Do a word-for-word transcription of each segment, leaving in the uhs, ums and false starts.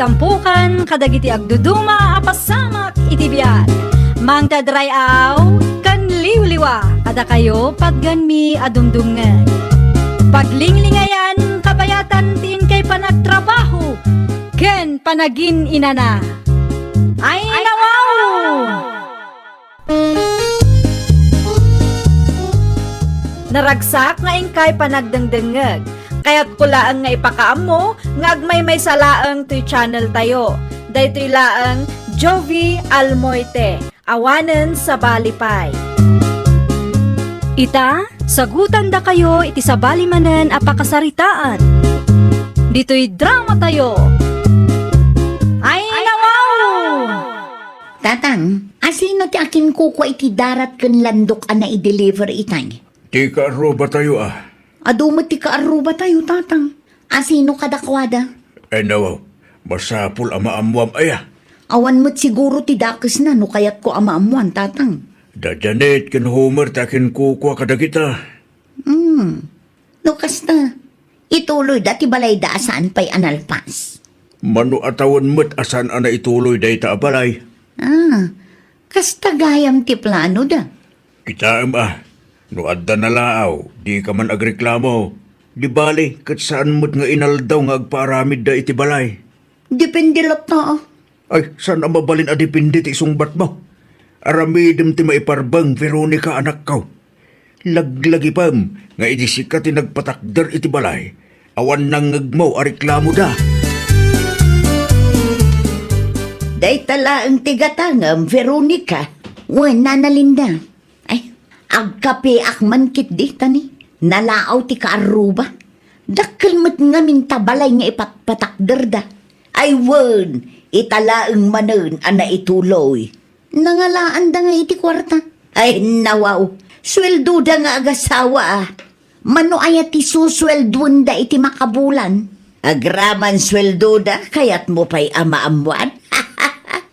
Tampukan kadagiti agduduma a pasamak iti biag. Mangted ray-aw ken liwliwa kadakayo patgenmi a dumdumngeg. Paglinglingayan kabayatan ti inkay panagtrabaho ken panagin-inana. Ay, nawaw! Naragsak nga inkay panagdengdengngeg. Kayatko laeng nga ipakaammo nga agmaymaysa laeng toy channel tayo. Daytoy laeng Jovi Almoite, awanen sabali pay. Ita, sagutandakayo iti sabali manen a pakasaritaan. Ditoy drama tayo. Ay, nawaw! Tatang, asino ti akinkukua iti darat ken landok a nai-deliver itay? Ti kaarrubatayo a. Adu met ti kaarrubatayo, Tatang. Asino kadakuada? Ay, nawaw, masapul a maammuam aya. Awan met siguro ti dakesna no kayatko a maammuan, Tatang. Da Janet ken Homer ti akinkukua kadagita. Hmm. No kasta, ituloyda ti balayda a saan pay a nalpas. Mano a tawen met a saan a naituloy dayta a balay? Ah, kasta gayam ti planoda. Kitaem a, no adda nalaaw, dika man agreklamo. Di bali, ket saan met nga inaldaw nga agpaaramidda iti balay. Depende latta, ah. Ay, saan a mabalin a depende ti isungbatmo? Aramidem ti maiparbeng, Veronica, anakko. Laglagipem nga idi sika ti nagpatakder iti balay, awan nangngegmo a reklamoda. Dayta laeng ti gatangem, Veronica. Wen, Nana Linda. Ay, agkapeak man ketdi, tani. Nalaaw ti kaarruba. Dakkel met ngamin ta balay nga ipatpatakderda. Ay wen, ita laeng manen a naituloy. Nangalaanda nga iti kuarta. Ay, nawaw. Sueldoda nga agasawa, ah. Mano aya ti susueldoenda iti makabulan? Agraman sueldoda, kayatmo pay a maammuan?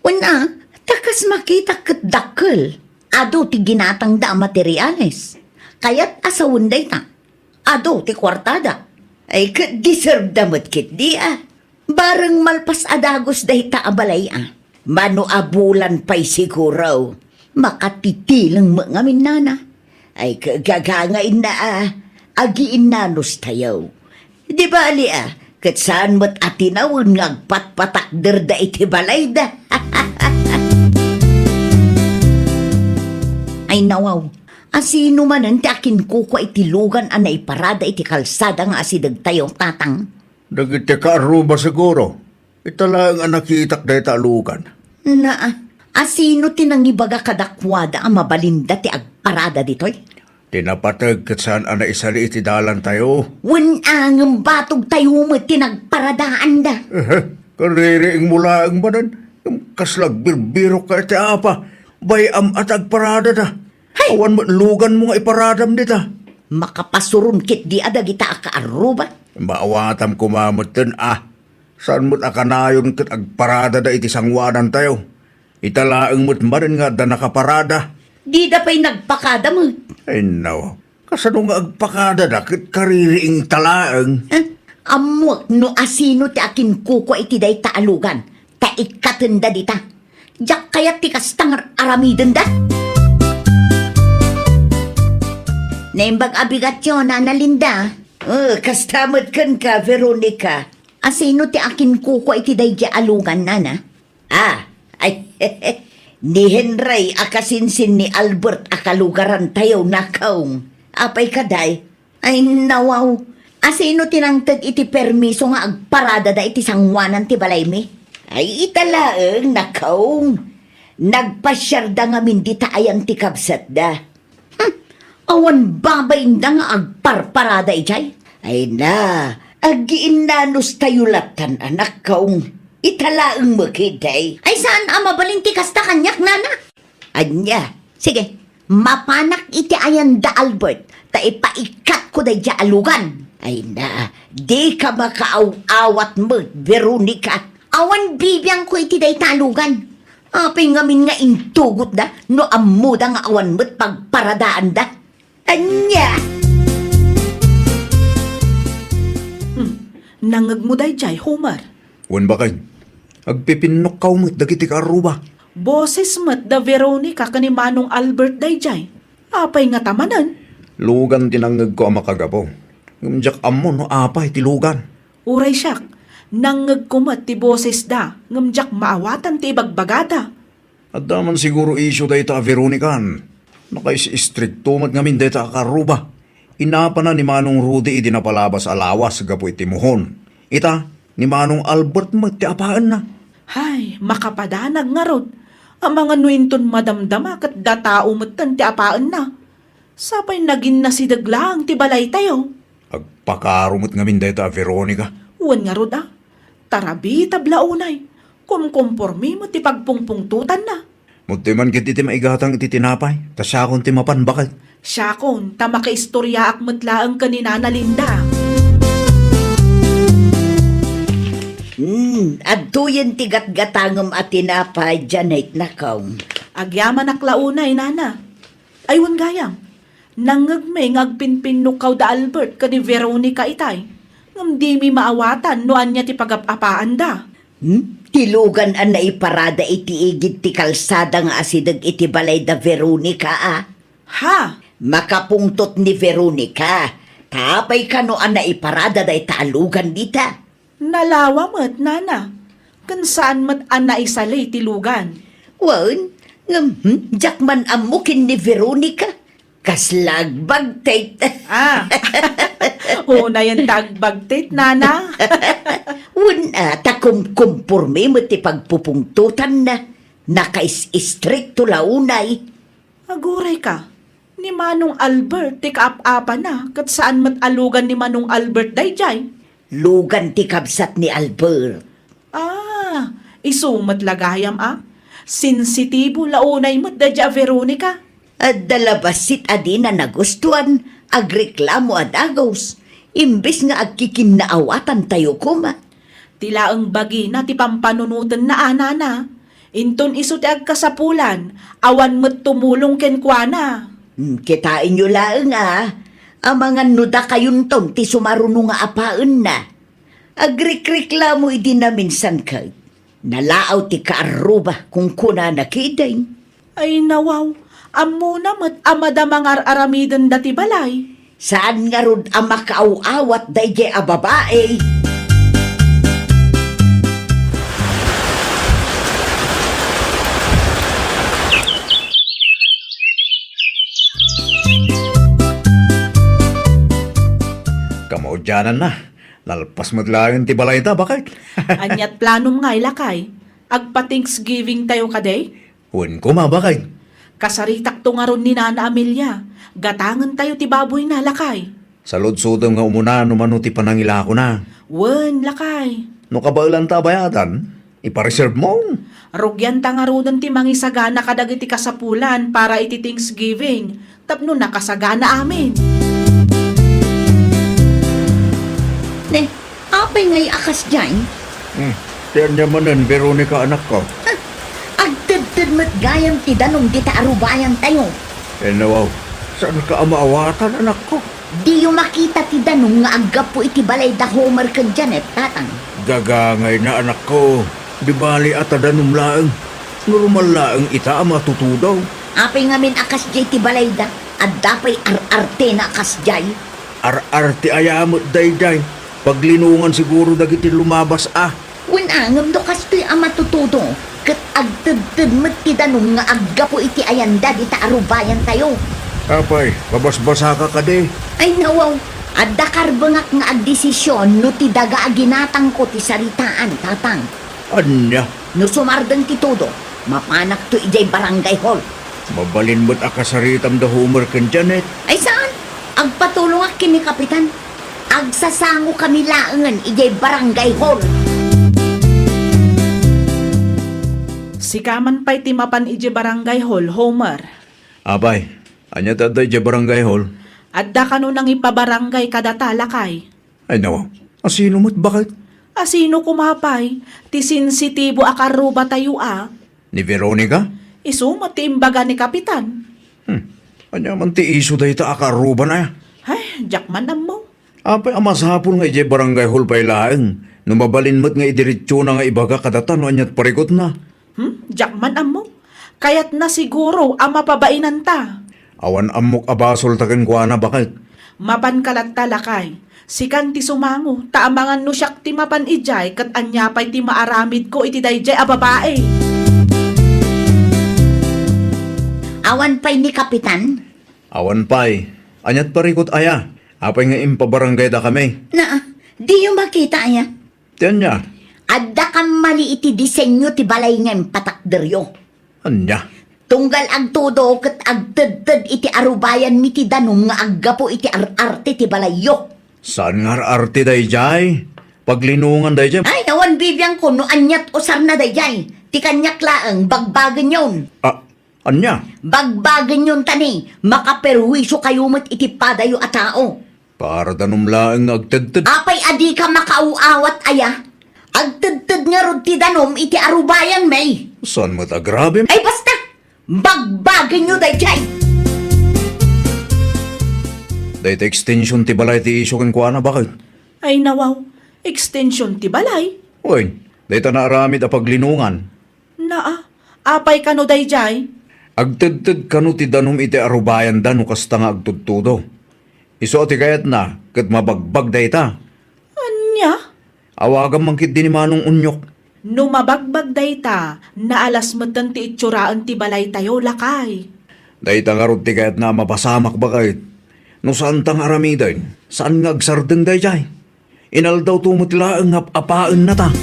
Wen a, ta kas makitak ket dakkel. Adu ti ginatangda a materiales. Kayat a sawen dayta. Adu ti kuartada. Ay, ket deserveda met ketdi, ah. Bareng malpas a dagus dayta a balay, ah. Mano a bulan pay siguro. Makatitileng met ngamin, Nana. Ay, ket gagangainna a agiinnanos tayo. Di bali, ah, ket saan met a tinawen nga agpatpatakderda iti balayda. Ay, nawaw. Asino manen ti akinkukua iti lugan a naiparada iti kalsada nga asidegtayo, Tatang? Dagiti kaarruba siguro. Ita laeng a nakitak dayta a lugan. Naa, asino ti nangibaga kadakuada a mabalinda ti agparada ditoy? Ti napateg ket saan a naisali iti dalantayo. Wen a, ngem batogtayo met ti nagparadaanda. Ehe, kaririingmo laeng manen. Ngem kasla agbirbirokka iti apa. Bay-am a ti agparadada. Hay! Awan met luganmo nga iparadam dita. Makapasuron ketdi a dagita a kaarruba. Maawatam koma metten a. Saan met a kanayon ket agparadada iti sangoanantayo. Ita laeng met manen nga adda nakaparada. Dida pay nagpakada met. Ay, naw. Kasano nga agpakadada ket kaririingta laeng? Eh, ammoak no asino ti akinkukua iti dayta a lugan, ta ikkatenda dita. Diak kayat ti kasta nga aramidenda. Naimbag a bigatyo, Nana Linda. Oh, kasta met kenka, Veronica. Asino ti akinkukua iti daydiay a lugan, Nana? Ah, ay, ni Henry a kasinsin ni Albert a kalugarantayo, nakaong. Apay kadi? Ay, nawaw. Asino ti nangted iti permiso nga agparadada iti sangoanan ti balaymi? Ay, ita laeng, nakaong. Nagpasiarda ngamin dita ayan ti kabsatda. Hmm, awan babainda nga agparparada idiay? Ay na, agiinnanos tayo latan, anak, kaong. Ita laeng met ketdi. Ay, saan a mabalin ti kasta kaniak, Nana? Ania? Sige, mapanak iti ayan da Albert, ta ipaikkatko daydiay a lugan. Ay na, dika makaaw-awat met, Veronica. Awan bibiangko iti dayta a lugan. Apay ngamin nga intugotda no ammoda nga awan met pagparadaanda? Ania? Hmm, nangngegmo daydiay, Homer? Wen, baken. Agpipinnukkaw met dagiti kaarruba. Boses met da Veronica ken ni Manong Albert daydiay. Apay ngata manen? Lugan ti nangngegko a makagapu. Ngem diak ammo no apay ti lugan. Uray siak, nangngegko met ti bosesda, ngem diak maawatan ti ibagbagada. Adda man siguro isyu dayta a Veronican. Nakais-istrikto met ngamin dayta a kaarruba. Inapana ni Manong Rudy idi napalabas a lawas gapu iti muhon. Ita, ni Manong Albert met ti apaenna. Hay, makapadanag ngarud. Amangan no inton madamdama ket datao metten ti apaenna. Sapay naginnasideg laeng ti balaytayo. Agpakaro met ngamin dayta a Veronica. Wen ngarud a, tarabitab la unay. Kumkompormi met ti pagpungpungtotanna. Mudtoy man ketdi ti maigatang iti tinapay, ta siakon ti mapan baket. Siakon, ta makaistoriaak met laeng ken ni Nana Linda. Hmm, adtoyen ti gatgatangem a tinapay, Janet, nakaw. Agyamanak la unay, Nana. Ay, wen gayam. Nangngegmi nga agpinpinnukkaw da Albert ken ni Veronica itay. Ngem dimi maawatan no ania ti pagap-apaanda. Hmm? Ti lugan a naiparada iti igid ti kalsada nga asideg iti balay da Veronica a. Ha? Makapungtot ni Veronica. Ta apay kano a naiparada dayta a lugan dita? Nalawa met, Nana. Ken saan met a naisali ti lugan. Wen, ngem, hmm, diak man ammo ken ni Veronica. Kasla agbagtit. Ah, unayen ta agbagtit, Nana. Wen, a, ta kumkumpormi met ti pagpupungtotanna. Nakais-istrikto la unay. Aguray ka, ni Manong Albert ti kaap-apana ket saan met a lugan ni Manong Albert daydiay. Lugan ti kabsat ni Albert. Ah, isu met la gayam a. Sensitibo la unay met daydiay a Veronica. Adda la bassit a dina nagustuan, agreklamo a dagus, imbes nga agkikinnaawatan tayo koma. Ti laeng bagina ti pampanunotenna a, Nana. Inton isu ti agkasapulan, awan met tumulong kenkuana. Hmm, kitaenyo laeng a, amangan no dakayonton ti sumaruno nga apaenna. Agrikriklamo idi naminsan ket nalaaw ti kaarruba, kunkunana ketdin. Ay nawaw, ammona met a madama nga ar-aramidenda ti balay. Saan ngarud a makaaw-awat daydiay a babai. Kamaudiananna, nalpas met laeng ti balayta, baket. Aniat planom ngay, lakay? Agpa-Thanksgiving tayo kadi? Wen koma, baket. Kasaritakto ngarud ni Nana Amelia. Gatangentayo ti baboyna, lakay. Saludsotem nga umuna no mano ti panangilakona. Wen, lakay. No kabaelanta a bayadan, ipareserve mo. Rugianta ngaruden ti mangisagana kadagiti kasapulan para iti Thanksgiving. Tapno nakasagana amin. Ne, apay ngay a kasdiay? Hmm, ti ania manen, Veronica, anakko? Ah, agtedted met gayam ti danum dita arubayantayo. Ay nawaw, saanka a maawatan, anakko? Diyo makita ti danum nga aggapu iti balay da Homer ken Janet, tatang? Gagangayna, anakko. Di bali a ta danum laeng. Normal laeng ita a matutudo. Apay ngamin a kasdiay ti balayda? Adda pay ar-artena a kasdiay? Ar-arte aya met daydiay? Paglinongan siguro dagiti lumabas a. Wen a, ngem no kastoy a matutudo, ket agtedted met ti danum nga aggapu iti ayanda dita arubayantayo. Apay, kabasbasaka kadi? Ay nawaw, adda karbengak nga agdesision no ti daga a ginatangko ti saritaan, tatang. Ania? No sumardeng ti todo, mapanakto idiay barangay hall. Mabalin met a kasaritam da Homer ken Janet. Ay saan? Agpatulongak ken ni Kapitan. Agsasangokami laengen idiay barangay hall. Sika man pay ti mapan idiay barangay hall, Homer. Apay, ania ti adda idiay barangay hall? Adda kano nangipabarangay kadata, lakay? Ay, nawaw. Asino met, baket? Asino koma pay? Ti sensitibo a karrubatayo a. Ni Veronica? Isu met ti imbaga ni Kapitan. Hmm. Ania man ti isu dayta a karruban a? Ay, diak man ammo. Apay a masapul nga idiay barangay hall pay laeng, no mabalin met nga idiretsona nga ibaga kadata no aniat parikutna? Hmm? Diak man ammo. Kayatna siguro a mapabainanta. Awan ammok a basolta kenkuana, baket. Mapanka latta, lakay. Sikan ti sumango, ta amangan no siak ti mapan idiay, ket ania pay ti maaramidko iti daydiay a babai? Awan pay ni Kapitan? Awan pay. Aniat parikut aya? Apay nga impabarangaydakami? Na, diyo makita aya? Ti ania? Adda kammali iti disenyo ti balay nga impatakderyo. Ania? Tunggal agtudo ket agtedted iti arubayanmi ti danum nga aggapu iti ar-arte ti balayyo. Saan nga ar-arte daydiay? Paglinongan daydiay. Ay, awan bibiangko no aniat usarna daydiay. Ti kaniak laeng, bagbagenyon. Ah, ania? Bagbagenyon ta ni, makaperhuisiokayo met iti padayo a tao. Para danum laeng nga agtedted. Apay a dika makaaw-awat aya? Agtedted ngarud ti danum iti arubayanmi. Saan met a grabe? Ay, basta! Bagbagenyo daydiay! Dayta extension ti balay ti isyu kenkuana, baket? Ay, nawaw. Extension ti balay? Wen, dayta naaramid a paglinongan. Naa, apay kano daydiay? Agtedted kano ti danum iti arubayanda no kasta nga agtudtudo. Isu a ti kayatna ket mabagbag dayta. Ania? Awagam man ketdi ni Manong Onyok. No mabagbag dayta, naalas metten ti itsuraen ti balaytayo, lakay. Dayta ngarud ti kayatna a mapasamak, baket. No saanta nga aramiden, saan nga agsardeng daydiay. Inaldawto met laeng nga ap-apaennata.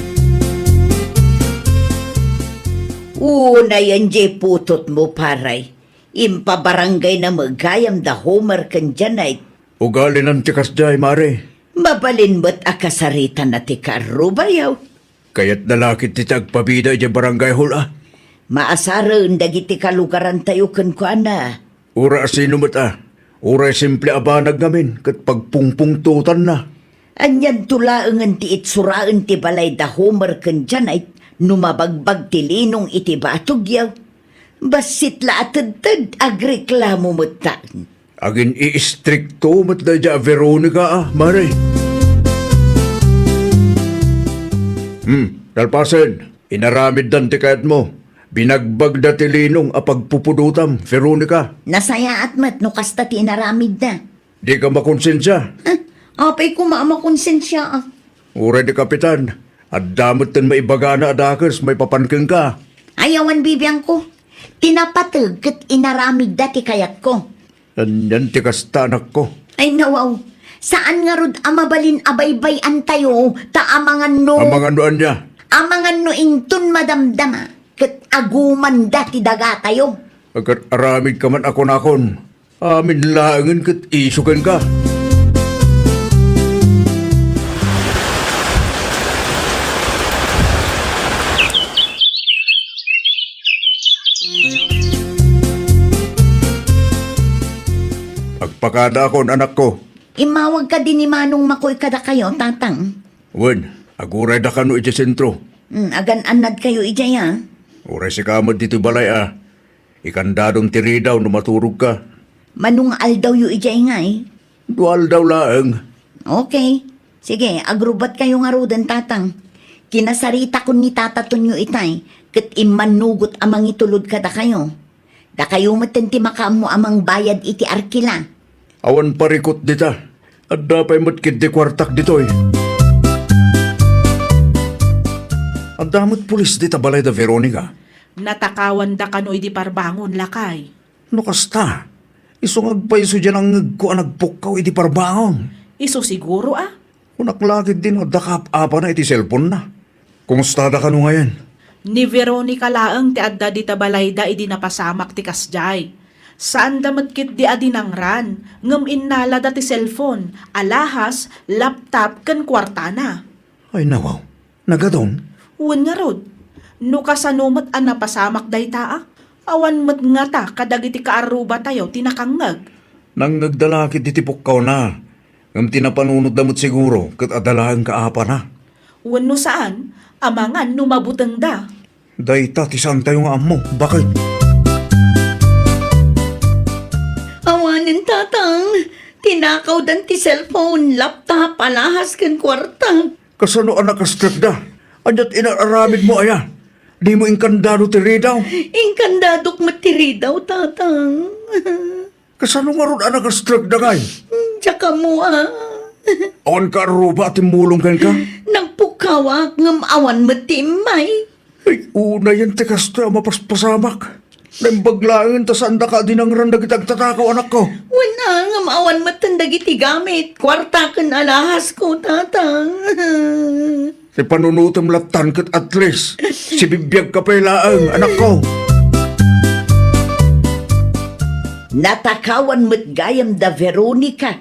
Unayen diay putotmo, pare. Impabarangayna met gayam da Homer ken Janet. Ugalinan ti kasdiay, mare. Mabalin met a kasaritana ti kaarrubayo. Kayatda la ketdi ti agpabida idiay barangay hall a. Maasaren dagiti kalugarantayo kenkuana. Uray asino met a, uray simple a banag ngamin ket pagpungpungtotanna. Anianto laengen ti itsuraen ti balay da Homer ken Janet no mabagbag ti linong iti batogyo? Bassit la a tedted, agreklamo met laeng. Agin-iistrikto met daydiay a Veronica a, mare. Hmm, nalpasen, inaramiddan ti kayatmo. Binagbagda ti linong a pagpupudotam, Veronica. Nasayaat met no kasta ti inaramidda. Dika makonsensia? Ah, apay koma a makonsensia, ah? Uray ni Kapitan, adda metten maibagana a dakes maipapan kenka. Ay, awan bibiangko. Ti napateg ket inaramidda ti kayatko. Anian ti kasta, anakko? Ay, nawaw. Saan ngarud a mabalin a baybay-antayo, ta amangan no Amangan no ania? Amangan no inton madamdama, ket agumanda ti dagatayo. Ket aramidka man a kunakon. Amin laengen ket isyu kenka. Agpakadaakon, anakko. Immawag kadi ni Manong Makoy kadakayo, Tatang? Wen, agurayda kano idiay sentro. Hmm, agan-annadkayo idiay, a? Uray sika met ditoy balay, a. Ikandadom ti ridaw no maturogka. Mano nga aldawyo idiay ngay? Dua aldaw laeng. Okay. Sige, agrubatkayo ngaruden, Tatang. Kinasaritakon ni Tata Tonyo itay, ket immannugot a mangitulod kadakayo. Dakayo metten ti makaammo a mangbayad iti arkila. Awan parikut dita. Adda pay met ketdi kuartak ditoy. Adda met pulis dita balay da Veronica. Natakawanda kano idi parbangon, lakay? No kasta, isu nga agpayso diay nangngegko a nagpukkaw idi parbangon. Isu siguro, a? Kunak la ketdi no adda kaap-apana iti cellphone-na. Kumustada kano ngayen? Ni Veronica laeng ti adda dita balayda idi napasamak ti kasdiay. Saanda met ketdi a dinangran, ngem innalada ti cellphone, alahas, laptop, ken kuartana. Ay, nawaw. Nagadun? Wen ngarud. No kasano met a napasamak dayta, a? Awan met ngata kadagiti kaarrubatayo ti nakangngeg. Nangngegda la ketdi ti pukkawna, ngem ti napanunotda met siguro ket adda laeng kaapana. Wenno saan, amangan no mabutengda. Dayta ti saantayo nga ammo. Bakit? Awanen, Tatang. Tinakawdan ti cellphone, laptop, alahas ken kuarta. Kasano a nakastrekda? Ania ti inar-aramidmo aya? Dimo inkandado ti ridaw? Inkandadok met ti ridaw, Tatang. Kasano ngarud a nakastrekda ngay? Diak ammo a. Awan kaarruba a timmulong kenka? Nagpukkawak ngem awan met ti immay. Ay, unayen ti kastoy a mapaspasamak. Naimbag laeng ta saandaka a dinangran dagiti agtatakaw, anakko. Wen a, ngem awan metten dagiti gamit, kuarta ken alahasko, Tatang. Ti panunotem lattan ket at least, sibibiagka pay laeng, anakko. Natakawan met gayam da Veronica.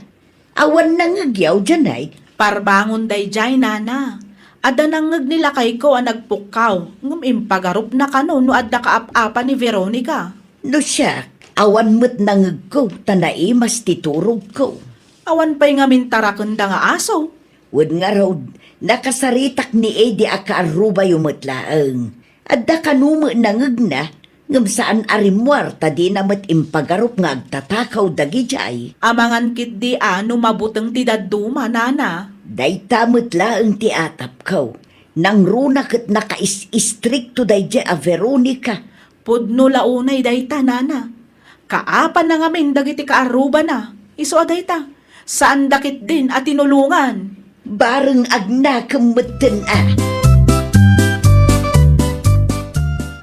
Awan nangegyaw, Janay. Parbangon daydiay, nana. Adda nangngeg ni lakayko a nagpukkaw, ngem impagarupna kano no adda kaap-apa ni Veronica. No siak, awan met nangegko ta naimas ti turogko. Awan pay ngamin tarakenda nga aso. Wen ngarud, nakasaritak ni Eddie a kaarrubayo met laeng. Adda kano met nangegna, ngem saan a rimmuar ta dina met impagarup nga agtatakaw dagidiay. Amangan ketdi a no mabuteng ti dadduma, nana. Dayta met laeng ti atapko. Nangruna ket nakais-istrikto daydiay a Veronica. Pudno la unay dayta, nana. Kaapanna ngamin dagiti kaarrubana. Isu a dayta, saanda ketdin a tinulongan. Bareng agnakem metten a.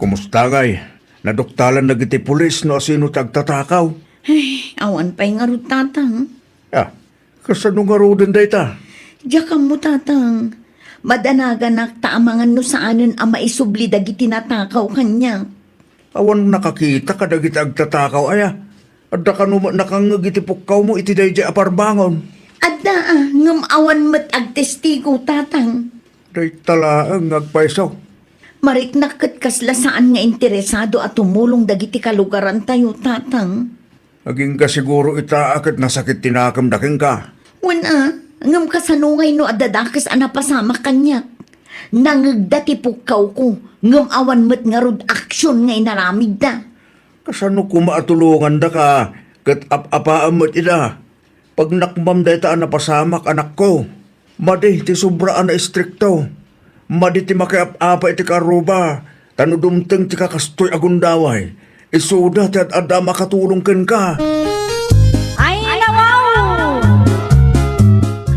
Kumusta ngay? Naduktalan dagiti pulis no asino ti agtatakaw? Ay, awan pay ngarud, Tatang. Ah, kasano ngaruden dayta? Diak ammo, Tatang. Madanaganak ta amangan no saanen a maisubli dagiti natakaw kaniak. Awan nakakita kadagiti agtatakaw aya? Adda kano met nakangngeg iti pukkawmo iti daydiay a parbangon? Adda a, ngem awan met agtestigo, Tatang. Dayta laeng nga agpayso. Mariknak ket kasla saan nga interesado a tumulong dagiti kalugarantayo, Tatang. Agingga siguro ita a ket nasakit ti nakemda kenka. Wen a, ngem kasano ngay no adda dakes a napasamak kaniak? Nangegda ti pukkawko, ngem awan met ngarud aksion nga inaramidda. Kasano koma a tulongandaka ket ap-apaam met ida? Pagnakmam dayta a napasamak, anakko. Madi ti sobra a naistrikto. Madi ti makiap-apa iti kaarruba, ta no dumteng ti kakastoy a gundaway, isuda ti ad-adda a makatulong kenka. Ay, nawaw!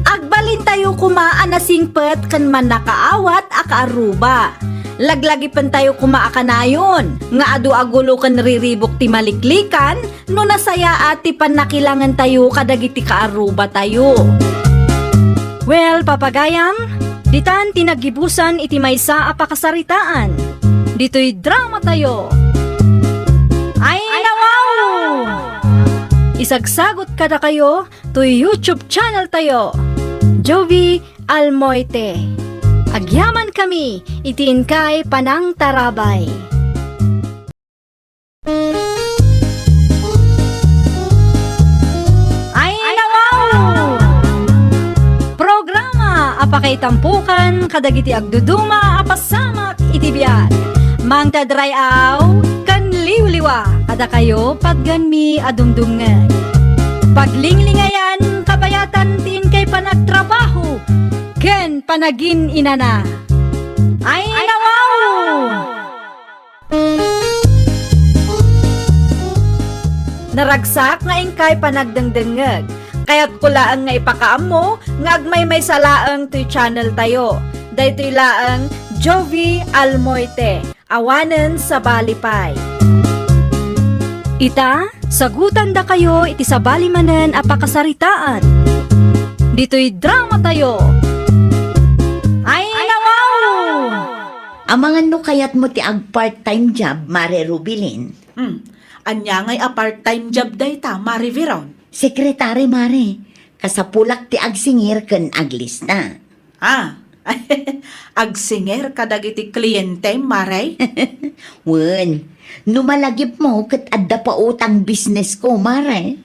Agbalintayo koma a nasingpet ken mannakaawat a kaarruba. Laglagipentayo koma a kanayon nga adu a gulo ken riribuk ti maliklikan, no nasayaat ti pannakilangentayo kadagiti kaarrubatayo. Well, papagayam, ditan ti naggibusan iti maysa a pakasaritaan. Ditoy dramatayo. Ay, nawaw! Isagsagot kadakayo toy YouTube channel tayo, Jovi Almoite. Agyaman kami iti inkay panangtarabay. Ay, nawaw! Programa a pakaitampukan kadagiti agduduma a pasamak iti biag. Mangted ray-aw ken liwliwa kadakayo patgenmi a dumdumngeg. Paglinglingayan kabayatan ti inkay panagtrabaho ken panagin-inana. Ay, nawaw! Naragsak nga inkay panagdengdengngeg. Kayatko laeng nga ipakaammo nga agmaymaysa laeng toy channel tayo. Daytoy laeng Jovi Almoite. Awanen sabali pay. Ita, sagutandakayo iti sabali manen a pakasaritaan. Ditoy dramatayo. Ay, nawaw! Amangan no kayatmo ti ag-part-time job, Mare Rubilin? Hmm. Ania ngay a part-time job dayta, Mare Veron? Sekretary, Mare. Kasapulak ti agsingir ken aglista. Ah, agsingir kadagiti kliente, Mare? Wen, no malagipmo ket adda pautang business ko, Mare.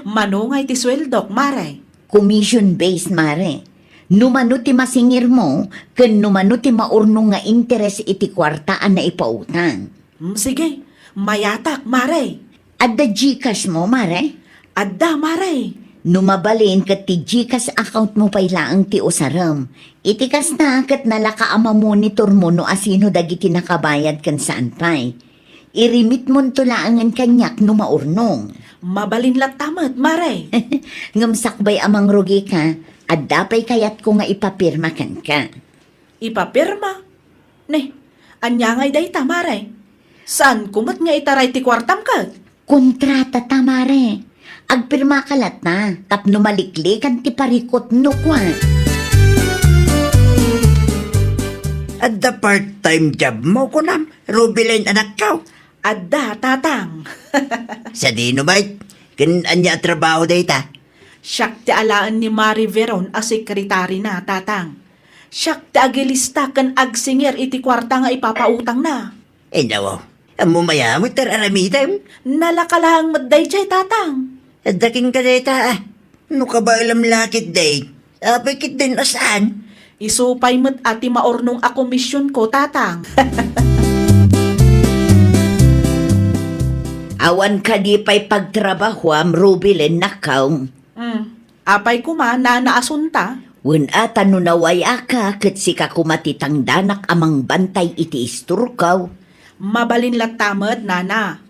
Mano ngay ti sueldok, Mare? Commission based, Mare. No mano ti masingirmo, ken no mano ti maurnong nga interes iti kuarta a naipautang. Mm, sige, mayatak, Mare. Adda GCash mo, Mare? Adda, Mare. No mabalin ket ti GCash account mo pay laeng ti usarem. Iti kasta ket nalaka a mamonitor mo no asino dagiti nakabayad ken saan pay. Irimit monto laengen kaniak no maurnong. Mabalin latta met, Mare. Ngem sakbay a mangrugika, adda pay kayatko nga ipapirma kenka. Ipapirma? Ne, ania ngay dayta, Mare? Saanko met nga itaray ti kuartam ket? Kontratata, Mare. Agpirmaka latta tapno maliklikan ti parikut no kua. Adda part-time job mo, kunam, Rubilin, anakko? Adda, Tatang. Sadino met? Ken ania a trabaho dayta? Siak ti alaen ni Mare Veron a sekretarina, Tatang. Siak ti agilista ken agsingir iti kuarta nga ipapautangna. Ay, nawaw. Ammom aya met ti ar-aramidem? Nalaka laeng met daydiay, Tatang. Adda kenka dayta, a. No kabaelam la ketdi, apay ketdin a saan? Isu pay met a ti maurnong a komisionko, Tatang. Awan kadi pay pagtrabahoam, Rubilin, nakkaw? Hmm. Apay koma, Nana Asunta? Wen a, ta no naway-aka, ket sika koma ti tangdanak a mangbantay iti istorko. Mabalin latta met, Nana.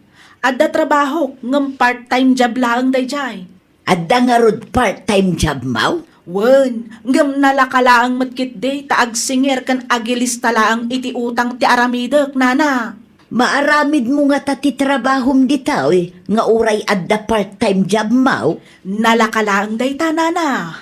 Adda trabahok, ngem part-time job laeng daydiay. Adda ngarud part-time job mo? Wen, ngem nalaka laeng met ketdi ta agsingir ken agilista laeng iti utang ti aramidek, Nana. Maaramidmo ngata ti trabahom ditoy nga uray adda part-time job mo? Nalaka laeng dayta, Nana.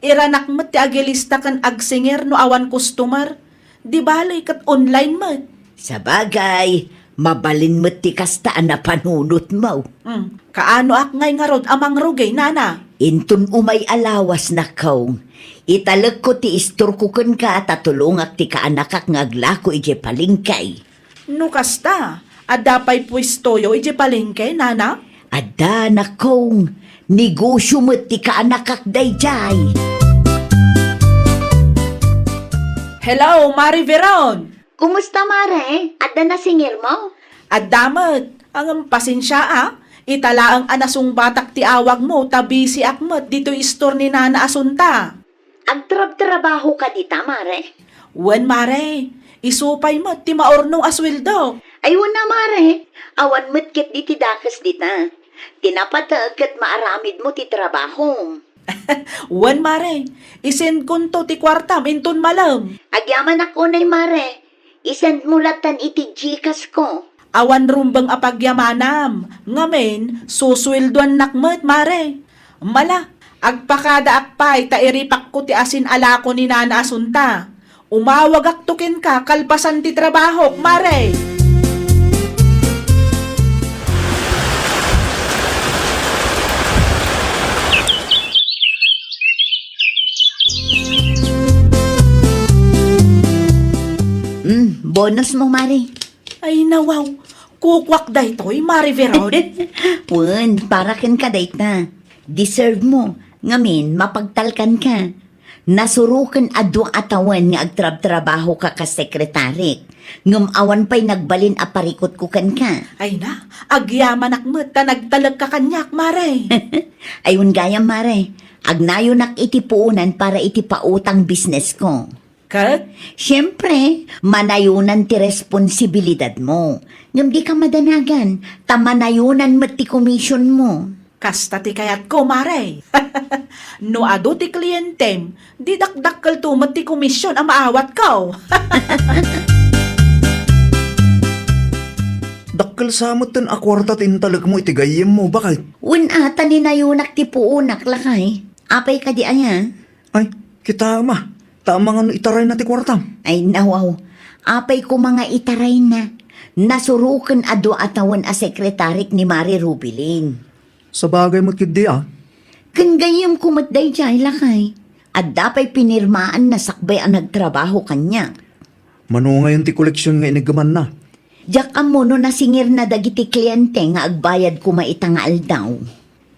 Iranak met ti agilista ken agsingir no awan customer. Di bale ket online met. Sabagay, mabalin met ti kasta a napanunotmo. Hmm, kaanoak ngay ngarud a mangrugi, Nana? Inton umay a lawas, nakkaw, italekko ti istorko kenka ta tulongak ti kaanakak nga aglako idiay palengke. No kasta, adda pay puestoyo idiay palengke, Nana? Adda, nakkaw. Negosio met ti kaanakak daydiay. Hello, Mare Veron! Kumusta, Mare? Adda nasingirmo? Adda met. Ngem pasensia, a. Ita laeng a nasungbatak ti awagmo ta bisiak met ditoy istor ni Nana Asunta. Agtrabtrabaho ka dita, Mare? Wen, Mare. Isu pay met ti maurnong a sueldo. Ay, wen a, Mare. Awan met ketdi ti dakes dita. Ti napateg ket maaramidmo ti trabahom. Wen, Mare. Isendkonto ti kuartam inton malem. Agyamanak unay, Mare. Isendmo lattan iti GCash ko. Awan rumbeng a pagyamanam, ngamin, susueldoannak met, Mare. Mala, agpakadaak pay ta iripakko ti asin a lako ni Nana Asunta. Umawagakto kenka kalpasan ti trabahok, Mare. Mm, bonus mo, Mare. Ay, nawaw. Kukuak daytoy, Mare Veron. Wen, para kenka dayta. Deserve mo. Ngamin, mapagtalkan ka. Nasuroken a dua a tawen nga agtrabtrabaho ka kas sekretarik. Ngem awan pay nagbalin a parikutko kenka. Ay na, agyamanak met ta nagtalek ka kaniak, Mare. Ay, wen gayam, Mare. Agnayonak iti puonan para iti pautang business ko. Ket? Siempre, manayonan ti responsibilidad mo. Ngem di ka madanagan, ta manayonan met ti commission mo. Kasta ti kayatko, Mare. No adu ti klientem, di dakdakkelto met ti commission a maawatko. Dakkel sa metten a kuarta ti intalekmo iti gayyemmo, baket. Wen a, ta ninayonak ti puonak, lakay. Apay kadi aya? Ay, kita, ma. Ta amangan no itarayna ti kuartam. Ay, nawaw. Apay koma nga itarayna? Nasuroken a dua a tawen a sekretarik ni Mare Rubilin. Sabagay met ketdi, a. Ken gayyemko met daydiay, lakay. Adda pay pinirmaanna sakbay a nagtrabaho kaniak. Mano ngayon ti koleksion nga iniggamanna? Diak ammo no nasingirna dagiti kliente nga agbayad koma ita nga aldaw.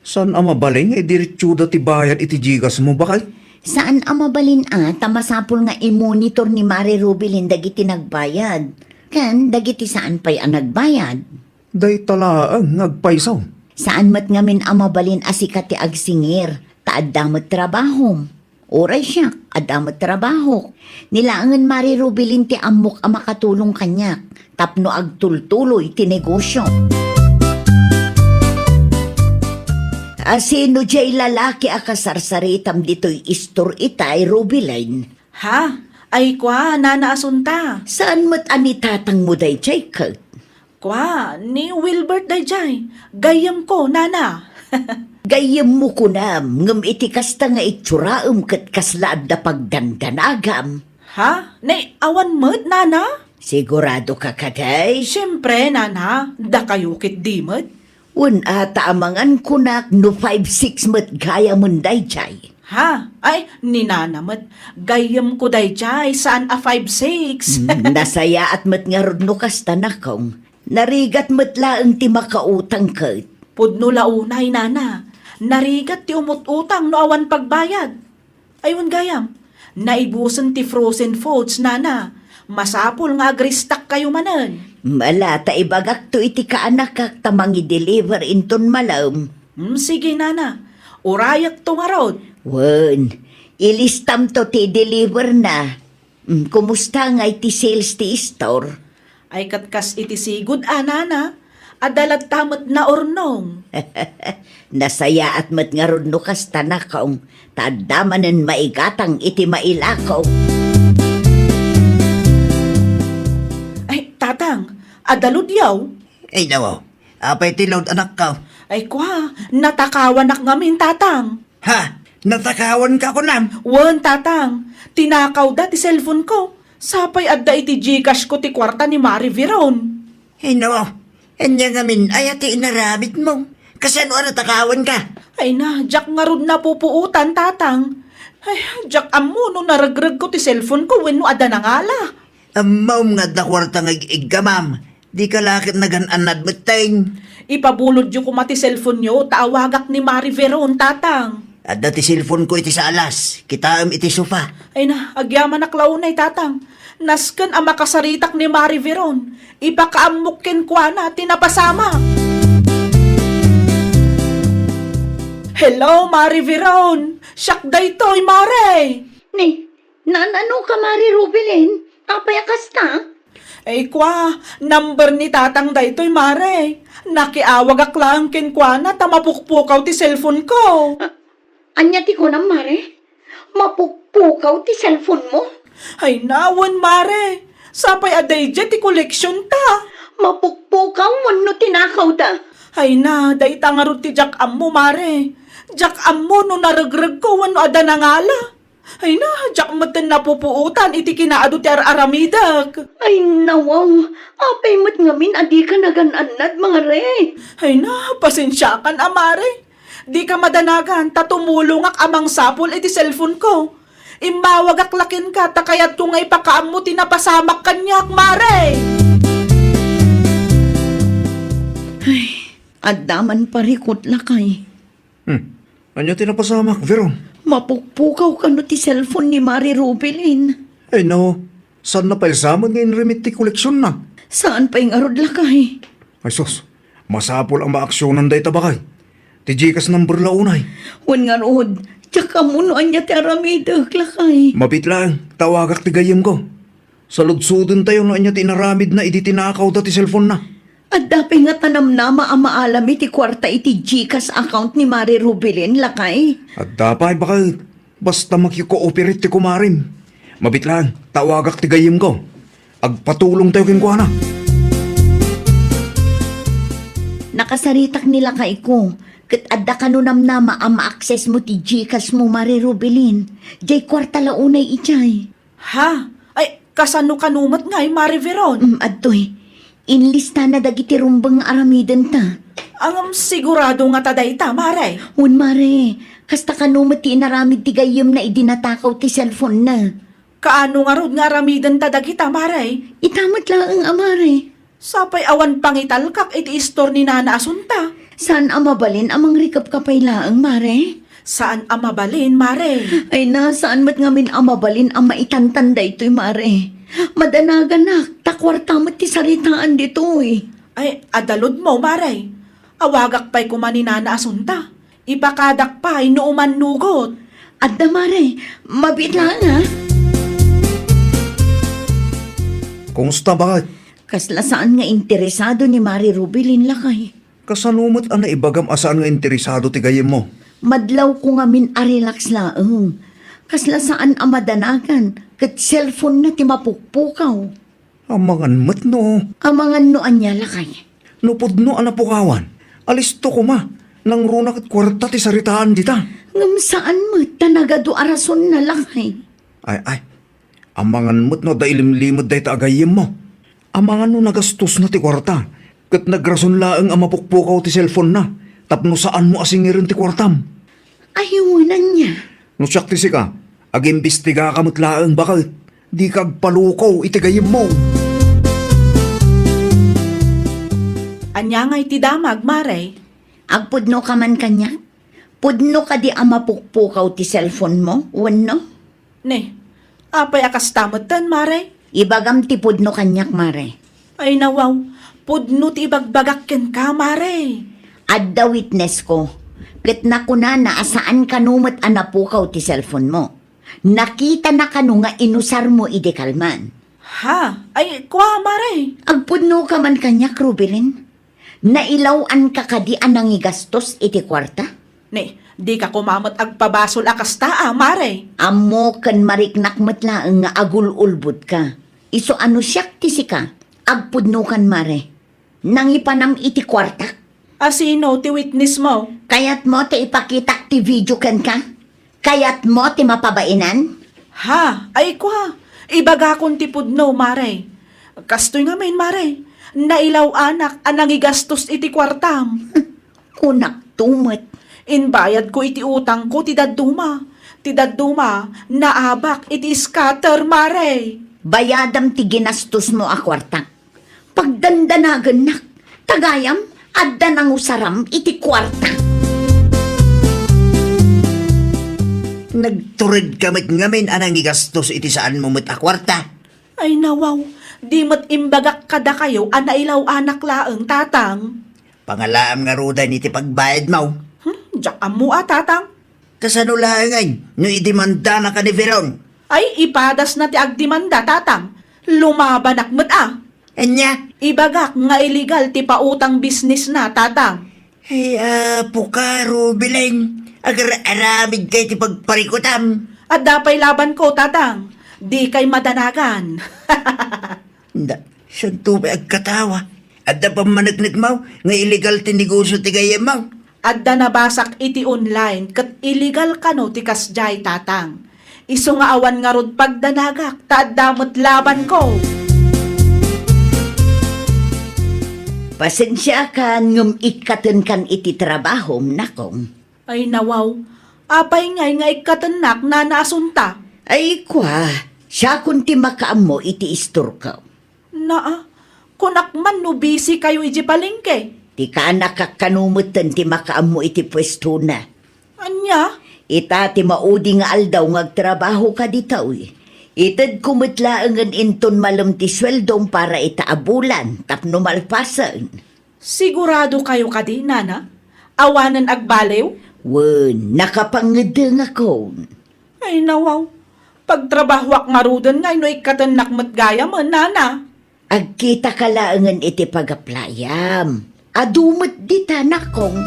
Saan a mabalin nga idiretsoda ti bayad iti GCash mo, baket? Saan a mabalin a, ta masapul nga imonitor ni Mare Rubilin dagiti nagbayad. Ken dagiti saan pay a nagbayad. Dayta laeng nga agpayso. Saan met ngamin a mabalin a sika ti agsingir, ta adda met trabahom. Uray siak, adda met trabahok. Ni laengen Mare Rubilin ti ammok a makatulong kaniak tapno agtultuloy ti negosio. A, sino diay lalaki a kasarsaritam ditoy istor itay, Rubilin? Ha? Ay kua, Nana Asunta. Saan met a ni tatangmo daydiay ket? Kua, ni Wilbert daydiay. Gayyemko, Nana. Gayyemmo kunam, ngem iti kasta nga itsuram ket kasla adda pagdandanagam. Ha? Nay, awan met, Nana? Sigurado ka kadi? Siempre, Nana. Dakayo ket di met. Wen ata amangan kunak no five six met gayamen daydiay. Ha? Ay, ni Nana met. Gayyemko daydiay, saan a five six. Hmm, nasayaat met ngarud no kasta, nakong. Narigat met laeng ti makautang ket. Pudno la unay, Nana. Narigat ti umut-utang no awan pagbayad. Ay, wen gayam, naibusen ti frozen foods, Nana. Masapul nga agristak kayo manen. Mala ta ibagakto iti kaanakak ta mangi-deliver inton malem. Hmm, sige, Nana. Urayekto ngarud. Wen, ilistamto ti deliver na. Hmm, kumusta ngay ti sales ti store? Ay, ket kas iti sigud a, Nana, adda latta met naurnong. Nasayaat met ngarud no kasta, nakong, ta adda manen maigatang iti mailako. Ay, Tatang, adda load yaw? Ay, nawaw. Apay ti load, anakko? Ay, kua, natakawanak ngamin, Tatang. Ha? Natakawanka kunam? Wen, Tatang. Tinakawda ti cellphone ko. Sapay adda iti GCash ko ti kuarta ni Mare Veron. Ay, nawaw. Ania ngamin aya ti inaramidmo? Kasano a natakawanka? Ay na, diak ngarud napupuotan, Tatang. Ay, diak ammo no naregregko ti cellphone ko wenno adda nangala. Ammom nga adda kuarta nga ig-iggamam. Dika la ket nagan-annad metten. Ipabulodyo koma ti cellphone-yo ta awagak ni Mare Veron, Tatang. Adda ti cellphone ko iti salas. Kitaem iti sofa. Ay na, agyamanak la unay, Tatang. Nasken a makasaritak ni Mare Veron. Ipakaammok kenkuana ti napasamak. Hello, Mare Veron! Siak daytoy, Mare! Ni, naan-ano ka, Mare Rubilin? Apay a kasta? Ay, kua, number ni Tatang daytoy, Mare. Nakiawagak laeng kenkuana ta mapukpukaw ti cellphone ko. Ah, ania ti kunam, Mare? Mapukpukaw ti cellphone mo? Ay na, wen, Mare. Sapay a daydiay ti koleksyon ta. Mapukpukaw wenno tinakawda? Ay na, dayta ngarud ti diak ammo, Mare. Diak ammo no naregregko wenno adda nangala. Ay na, diak metten napupuotan iti kinaadu ti ar-aramidek. Ay, nawaw. Apay met ngamin a dika nagan-annad, Mare? Ay na, pasensiakan a, Mare. Dika madanagan ta tumulongak a mangsapul iti cellphone ko. Immawagak la kenka ta kayatko nga ipakaammo ti napasamak kaniak, Mare. Ay, adda man parikut, lakay. Hmm. Ania ti napasamak, Veron? Mapukpukaw kano ti cellphone ni Mare Rubilin? Ay, no. Saanna pay la sa met nga inrimit ti koleksionna? Saan pay ngarud, lakay? Ay, sus. Masapul a maaksionan dayta, bakay. Ti GCash number la unay. Wen ngarud, diak ammo no ania ti aramidek, lakay. Mabiit laeng, ta awagak ti gayyemko. Saludsodentayo no ania ti inaramidna idi tinakawda ti cellphone-na. Adda pay ngata namnama a maalam iti kuarta iti GCash account ni Mare Rubilin, lakay? Adda pay, baket. Basta maki-cooperate ti kumarem. Mabiit laeng, ta awagak ti gayyemko. Agpatulongtayo kenkuana. Nakasaritak ni lakayko, ket adda kano namnama a ma-access mo ti GCash mo, Mare Rubilin. Diay kuarta la unay idiay. Ha? Ay, kasano kano met ngay, Mare Veron? Mm, adtoy. Inlistana dagiti rumbeng nga aramidenta. Ngem sigurado ngata dayta, Mare? Wen, Mare. Kasta kano met ti inaramid ti gayyemna idi natakaw ti cellphone-na. Kaano ngarud nga aramidenta dagita, Mare? Ita met laeng a, Mare. Sapay awan pangitalkak iti istor ni Nana Asunta. Saan a mabalin a mangrikepka pay laeng, Mare? Saan a mabalin, Mare? Ay na, saan met ngamin a mabalin a maitantan daytoy, Mare. Madanaganak, ta kuarta met ti saritaan ditoy. Ay, adda load mo, Mare. Awagak pay koma ni Nana Asunta. Ipakadak pay no umannugot. Adda, Mare. Mabiit laeng, a. Kumusta, baket? Kasla saan nga interesado ni Mare Rubilin, lakay. Kasano met a naibagam a saan nga interesado ti gayyemmo? Madlawko ngamin a relax laeng. Kasla saan a madanagan, ket cellphone-na ti mapukpukaw. Amangan met no. Amangan no ania, lakay? No pudno a napukawan, alisto koma. Nangruna ket kuarta ti saritaan dita. Ngem saan met ta nagadu a rasonna, lakay. Ay, ay. Amangan met no adda ilimlimed dayta a gayyemmo. Amangan no nagastosna ti kuarta, ket nagrason laeng a mapukpukaw ti cellphone-na tapno saanmo a singiren ti kuartam. Ay, wen ania? No siak ti sika, agimbistigaka met laeng, baket. Dika agpalukaw iti gayyemmo. Ania ngay ti damag, Mare? Agpudnoka man kaniak? Pudno kadi a mapukpukaw ti cellphone-mo, wenno? Ne, apay a kasta metten, Mare? Ibagam ti pudno kaniak, Mare. Ay, nawaw, pudno ti ibagbagak kenka, Mare. Adda witness-ko, ket nakunana a saan kano met a napukaw ti cellphone-mo. Nakitana kano nga inusarmo idi kalman. Ha? Ay, kua, Mare. Agpudnoka man kaniak, Rubilin? Nailaw-anka kadi a nangigastos iti kuarta? Ne, dika koma met agpabasol a kasta a, Mare. Ammo ken mariknak met laeng nga agul-ulbodka. Isu a no siak ti sika, agpudnokan, Mare. Nangipanam iti kuartak? A sino ti witness-mo? Kayatmo ti ipakitak ti video kenka? Kayatmo ti mapabainan? Ha? Ay, kua, ibagakon ti pudno, Mare. Kastoy ngamin, Mare, nailaw-anak a nangigastos iti kuartam. Kunakto met. Inbayadko iti utangko ti dadduma. Ti dadduma, naabak iti scatter, Mare. Bayadam ti ginastosmo a kuartak. Pagdandanagennak, ta gayam, adda nangusaram iti kuarta. Nagturedka met ngamin a nangigastos iti saanmo met a kuarta. Ay, nawaw, di met imbagak kadakayo a nailaw-anak laeng, Tatang. Pangalaam ngaruden iti pagbayadmo. Hmm, diak ammo a, Tatang. Kasano laengen no idimandanaka ni Veron? Ay, ipadasna ti agdimanda, Tatang. Lumabanak met a. Ania? Ibagak nga illegal ti pautang business-na, Tatang. Ay, apo ka, Rubilin. Agar-aramidka iti pagparikutam. Adda pay labanko, Tatang. Dikay madanagan. Na, santo pay agkatawa. Adda pammaneknekmo nga illegal ti negosyo ti gayyemmo? Adda nabasak iti online ket illegal kano ti kasdiay, Tatang. Isu nga awan ngarud pagdanagak ta adda met labanko. Pasensiakan ngem ikkatenkan iti trabahom, nakong. Ay, nawaw. Apay ngay nga ikkatennak, Nana Asunta? Ay, kua, siakon ti makaammo iti istorko. Naa, kunak man no busy kayo idiay palengke. Ti kaanakak kano metten ti makaammo iti puestona. Ania? Ita ti maudi nga aldaw nga agtrabaho ka ditoy. Itedko met laengen inton malem ti sueldom para ita a bulan tapno malpasen. Sigurado kayo kadi, Nana? Awanen agbaliw? Wen, nakapangngedengakon. Ay, nawaw. Pagtrabahoak ngaruden ngay no ikkatennak met gayamen, Nana. Agkitaka laengen iti pagaplayam. Adu met dita, nakong.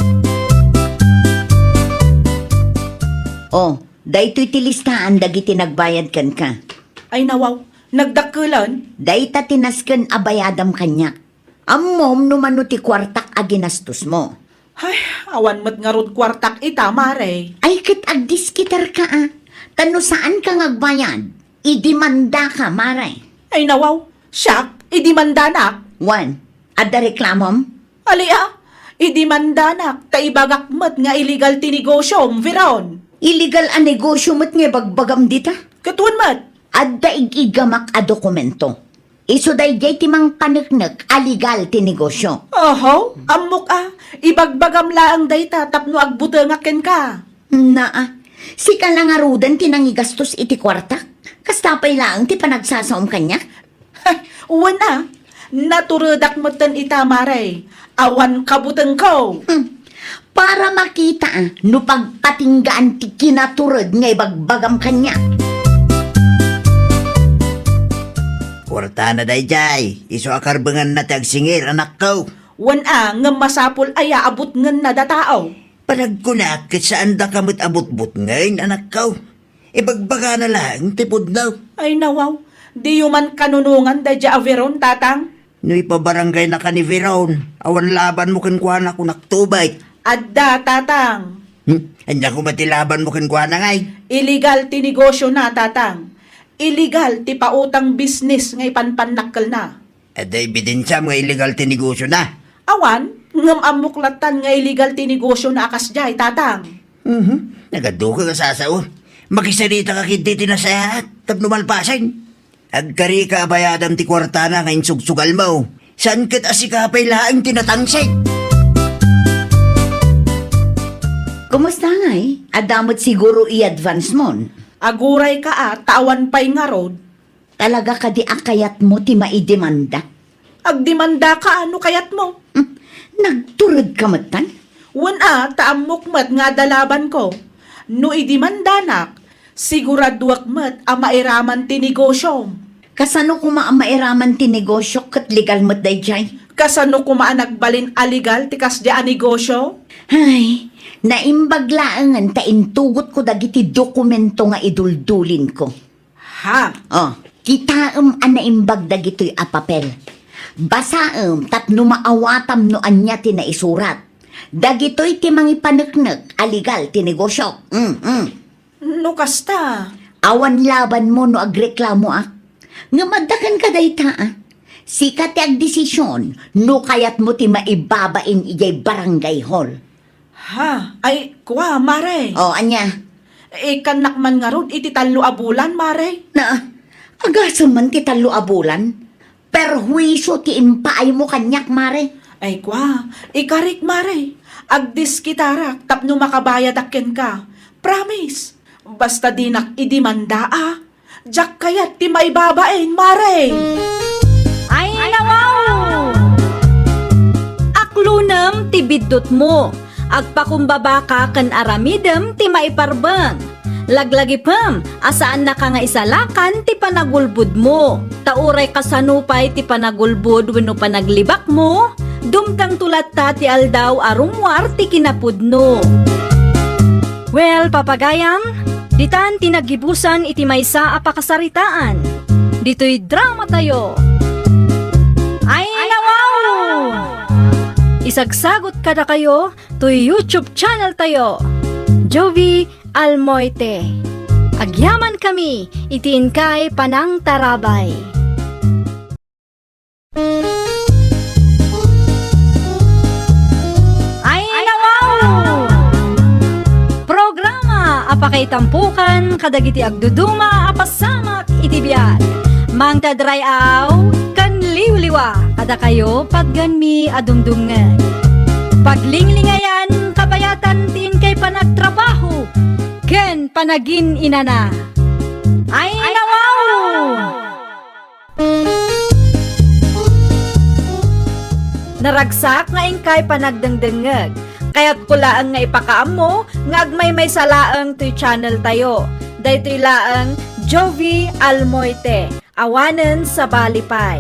Oh, daytoy ti listaan dagiti nagbayad kenka. Ay, nawaw. Nagdakkelan? Dayta ti nasken a bayadam kaniak. Ammom no mano ti kuartak a ginastosmo. Ay, awan met ngarud kuartak ita, Mare. Ay, ket agdiskitarka a. Ta no saanka nga agbayad, idimandaka, Mare. Ay, nawaw, siak, idimandanak. Wen, adda reklamom? Ali a, idimandanak, ta ibagak met nga illegal ti negosyom, Veron. Illegal a negosyo met nga ibagbagam dita? Ket wen met. Adda ig-igamak a dokumento. Isu daydiay ti mangpaneknek a legal ti negosyo. Oho, ammok a, ibagbagam laeng dayta tapno agbutengak kenka. Naa, sika la ngaruden ti nangigastos iti kuartak? Kasta pay laeng ti panagsasaom kaniak? Wen a, Naturedak metten ita, Mare. Awan kabutengko. Hmm. Para makita, ah, no pagpatinggaan ti kinatured nga ibagbagam kaniak. Kuartana daydiay, isu a karbenganna ti agsingir, anakko. Wen a, ngem masapul aya a butngenna da tao? Panagkunak ket saandaka met a butbutngen, anakko. Ibagbagana laeng ti pudno. Ay, nawaw. Diyo man kanunongan daydiay a Veron, Tatang? No ipabaranggaynaka ni Veron, awan labanmo kenkuana, kunak tubek. Adda, Tatang. Hmm? Ania koma ti labanmo kenkuana, ngay? Illegal ti negosiona, Tatang. Illegal ti pautang business nga ipanpannakkelna. Adda ebidensiam nga illegal ti negosiona? Awan, ngem ammok lattan nga illegal ti negosiona a kasdiay, Tatang. Mhm. Nagaduka nga sasao. Makisarita ka ketdi ti nasayaat tapno malpasen. Agkarika a bayadam ti kuartana nga insugsugalmo. Saan ket a sika pay laeng ti natangsit? Kumusta ngay? Adda met siguro i-advance mon? Aguray ka a, ta awan pay ngarud. Talaga kadi a kayatmo ti maidemanda? Agdemandaka no kayatmo. Hmm, nagturedka metten? Wen a, ta ammok met nga adda labanko. No idemandanak, siguraduek met a mairaman ti negosiom. Kasano koma a mairaman ti negosiok ket legal met daydiay? Kasano koma a nagbalin a legal ti kasdiay a negosio? Ay, naimbag laengen ta intugotko dagiti dokumento nga iduldulinko. Ha? Oh, kitaem a naimbag dagitoy a papel. Basaem tapno maawatam no ania ti naisurat. Dagitoy ti mangipaneknek a legal ti negosiok. Mm, mm. No kasta? Awan labanmo no agreklamoak. Ngem adda kenka dayta, ah. Sika ti agdesision no kayatmo ti maibabain idiay barangay hall. Ha? Ay, kua, Mare. O, ania? Ikkannak man ngarud iti tallo a bulan, Mare. Na, agasem man ti tallo a bulan? Perhuiso ti impaaymo kaniak, Mare. Ay, kua, ikarik, Mare. Agdiskitarak tapno makabayadak kenka. Promise. Basta dinak idemanda, a. Diak kayat ti maibabain, Mare. Ay, nawaw! Aklonem ti biddutmo. Agpakumbabaka ken aramidem ti maiparbeng. Laglagipem a saannaka nga isalakan ti panagulbodmo. Ta uray kasano pay ti panagulbod wenno panaglibakmo, dumtengto latta ti aldaw a rummuar ti kinapudno. Well, papagayam, ditan ti naggibusan iti maysa a pakasaritaan. Ditoy dramatayo. Ay, nawaw! Isagsagot kadakayo toy YouTube channel tayo, Jovie Almoite. Agyamankami iti inkay panangtarabay. Ay, nawaw! Programa a pakaitampokan kadagiti agduduma a pasamak iti biag. Mangted ray-aw ken liwliwa kadakayo patgenmi a dumdumngeg. Paglinglingayan, kabayatan ti inkay panagtrabaho ken panagin-inana. Ay, nawaw! Naragsak nga inkay panagdengdengngeg. Kayatko laeng nga ipakaammo nga agmaymaysa laeng toy channel tayo. Daytoy laeng Jovie Almoite. Awanen sabali pay.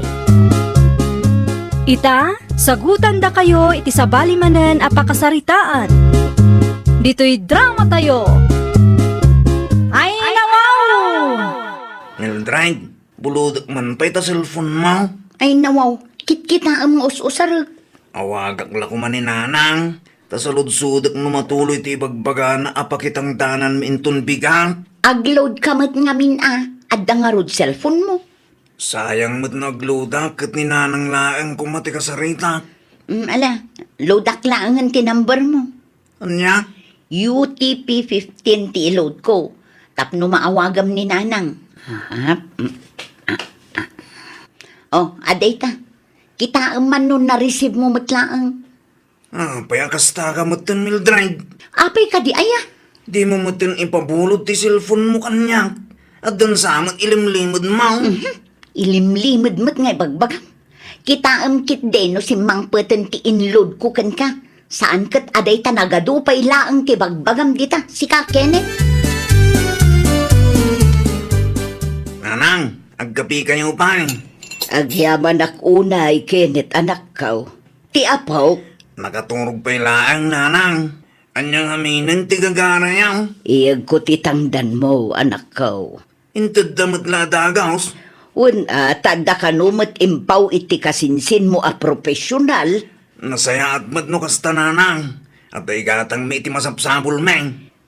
Ita, sagutandakayo iti sabali manen a pakasaritaan. Ditoy dramatayo. Ay, nawaw! Mildred, bulodek man pay ta cellphone mo. Ay, nawaw, kitkitaem nga us-usarek. Awagak la koma ni Nanang, ta saludsodek no matuloy ti ibagbagana a pakitangdananmi inton bigat. Agload ka met ngamin a, adda ngarud cellphone mo. Sayang met no agloadak ket ni Nanang laeng koma ti kasaritak. Mm, ala, loadak laengen ti number mo. Ania? U T P fifteen ti i-load ko. Tapno maawagam ni Nanang. Aha, mm, ah, ah. Oh, adda ita. Kitaem man no na-receive mo met laeng. Apay a kasta ka metten, Mildred? Apay kadi aya? Dimo metten ipabulod ti cellphone mo kaniak. Addan sa met ilimlimed mo. Mhm. Ilimlimed met nga ibagbagam. Kitaem ketdi no simmangpeten ti inload ko kenka. Saan ket a dayta nagadu pay laeng ti bagbagam dita, sika, Kenneth. Nanang, agkapikayo pay. Agyamanak unay, Kenneth, anakko. Ti apok? Nakaturog pay laeng, Nanang. Ania ngamin ti gagarayo? Iyegko ti tangdanmo, anakko. Intedda met la a dagus? Wen a, ta adda kano met impaw iti kasinsinmo a profesional. Nasayaat met no kasta, Nanang. Adda igatangmi iti masapsapulmi.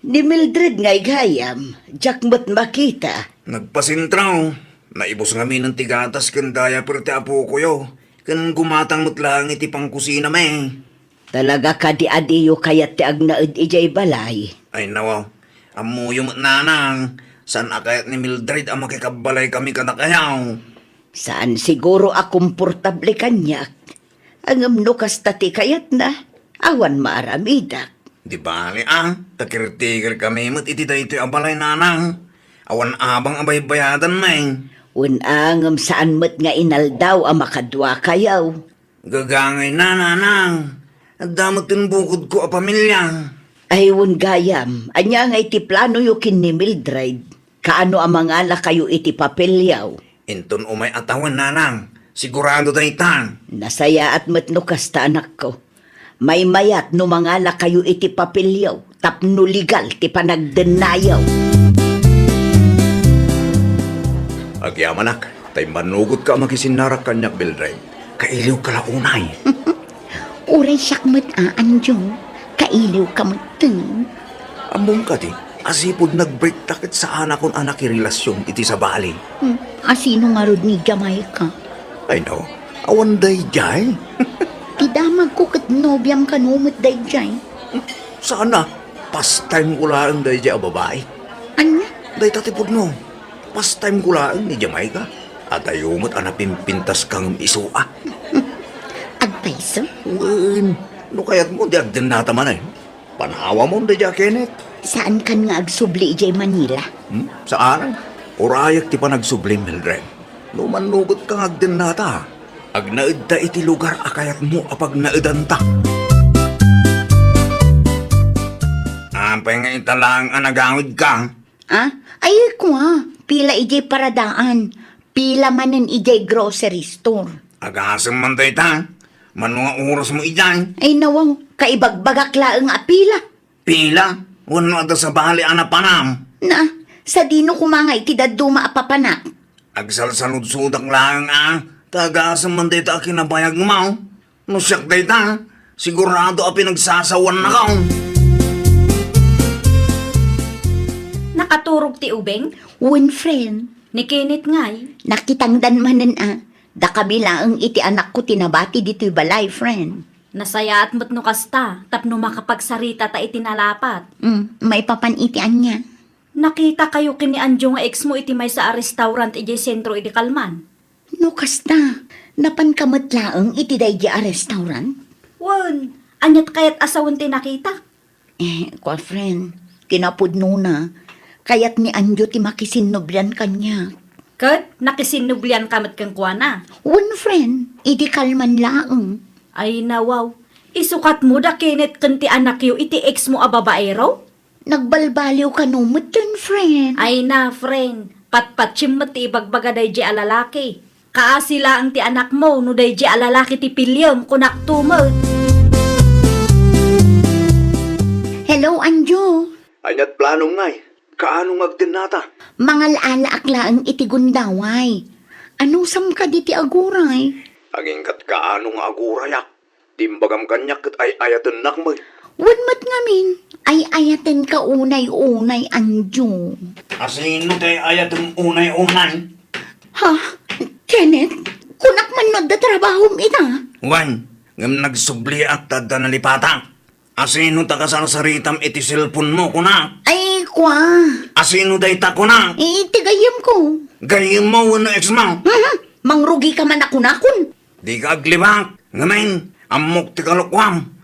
Ni Mildred ngay gayam, diak met makita. Nagpasentro. Naibus ngamin ti gatas ken diaper ti apokoyo. Ken gumatang met laeng iti pangkusinami. Talaga kadi a diyo kayat ti agnaed idiay balay? Ay, nawaw. Ammoyo met, Nanang, saan a kayat ni Mildred a makikabbalay kami kadakayo. Saan siguro a komportable kaniak. Ngem no kasta ti kayatna, awan maaramidak. Di bali a, ta caretaker kami met iti daytoy a balay, Nanang. Awan abang a baybayadanmi. Wen a, ngem saan met nga inaldaw a makaduakayo. Gagangayna, Nanang. Adda met ti bukodko a pamilia. Ay, wen gayam, ania ngay ti planoyo ken ni Mildred? Kaano a mangalakayo iti papelyo? Inton umay a tawen, Nanang. Sigurado dayta. Nasayaat met no kasta, anakko. Maymayat no mangalakayo iti papelyo tapno legal ti panagdennayo. Agyamanak, ta immanugotka a makisinnarak kaniak, Mildred. Kailiwka la unay. Uray siak met a, Anjo. Kailiwka metten. Ammom kadi, asipud nagbreakta ket saanakon a nakirelasion iti sabali. Hmm, asino ngarud ni Jamaica? Ay, no, awan daydiay. Ti damagko ket nobiam kano met daydiay. Saan a, pastime ko laeng daydiay a babai. Ania? Dayta ti pudno. Pastime ko laeng ni Jamaica. Adayo met a napimpintaska ngem isu a. Agpayso? Wen, no kayatmo, di agdennata manen. Panawamon daydiay a Kenneth. Saankan nga agsubli idiay Manila? Hmm? Saan? Urayek ti panagsubli, Mildred. No mannugotka nga agdennata, agnaedta iti lugar a kayatmo a pagnaedanta. Apay nga ita laeng a nagawidka? Ah? Ay, kua, pila idiay paradaan, pila manen idiay grocery store. Agasem man dayta. Mano nga orasmo idiay? Ay, nawaw, kaibagbagak laeng a pila. Pila? Wenno adda sabali a napanam? Na, sadino koma nga iti dadduma a papanak? Agsalsaludsodak laeng a, ta agasem man dayta a kinabayagmo. No siak dayta, sigurado a pinagsasawannakaw. Nakaturog ti ubing? Wen, friend. Ni Kenneth ngay? Nakitangdan manen a. Dakami laeng iti anakko ti nabati ditoy balay, friend. Nasayaat met no kasta, tapno makapagsarita ta iti nalapat. Mm, maipapan iti ania? Nakitakayo ken ni Anjo nga ex mo iti maysa a restaurant idiay sentro idi kalman. No kasta, napanka met laeng iti daydi a restaurant? Wen, aniat kayat a sawen ti nakita? Eh, kua, friend, kinapudnona, kayat ni Anjo ti makisinnublian kaniak. Ket nakisinnublianka met kenkuana? Wen, friend, idi kalman laeng. Ay, nawaw. Isukatmo da Kenneth ken ti anakyo iti ex mo a babaero? Nagbalbaliw kano metten, friend. Ay na, friend. Patpatsem met ti ibagbaga daydi a lalaki. Kaasi laeng ti anakmo no daydi a lalaki ti piliem, kunakto met. Hello, Anjo. Aniat planom ngay? Kaano nga agdennata? Mangal-alaak laeng iti gundaway. Anusam kadi ti aguray? Agingkat kaano nga agurayak? Ti imbagam kaniak ket ay-ayatennak met. Wen met ngamin, ay-ayatenka unay-unay, Anjo. Asino ti ay-ayatem unay-unay? Ha? Kenneth, kunak man no adda trabahom ita? Wen, ngem nagsubliak ta adda nalipatak. Asino ta kasarsaritam iti cellphone mo, kunak? Ay, kua. Asino dayta, kunak? Eh, ti gayyemko. Gayyemmo wenno ex mo? Mhm. Mangrugika man a kunakon. Dika aglibak. Ngamin, ammok ti kalokuam.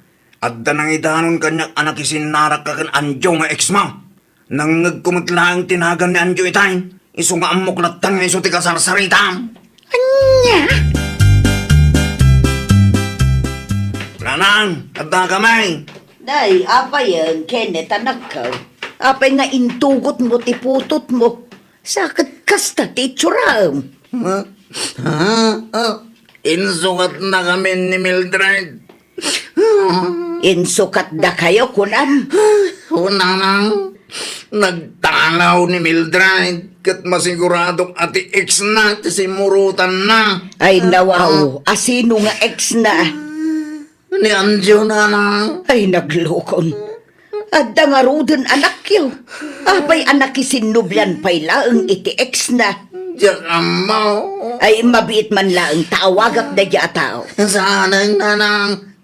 Adda nangidanon kaniak a nakisinnarakka ken Anjo nga ex mo. Nangngegko met laeng ti nagan ni Anjo itay. Isu nga ammok latta nga isu ti kasarsaritam. Ania? Nanang, adda kami! Day, apay, Kenneth, anakko? Apay nga intugotmo ti putotmo? Sa ket kasta ti itsuraem. Ha? Ha? Ah, insukatna kami ni Mildred. Insukatdakayo, kunam? O, nanang, nagtalaw ni Mildred, ket masiguradok a ti ex-na ti simmurotanna. Ay, nawaw, asino nga ex-na? Ni Anjo, nanang. Ay, naglukon. Adda ngaruden anakyo. Apay a nakisinnublian pay laeng iti ex-na? Diak ammo. Ay, mabiit man laeng ta awagak daydiay a tao. Saanen, nanang.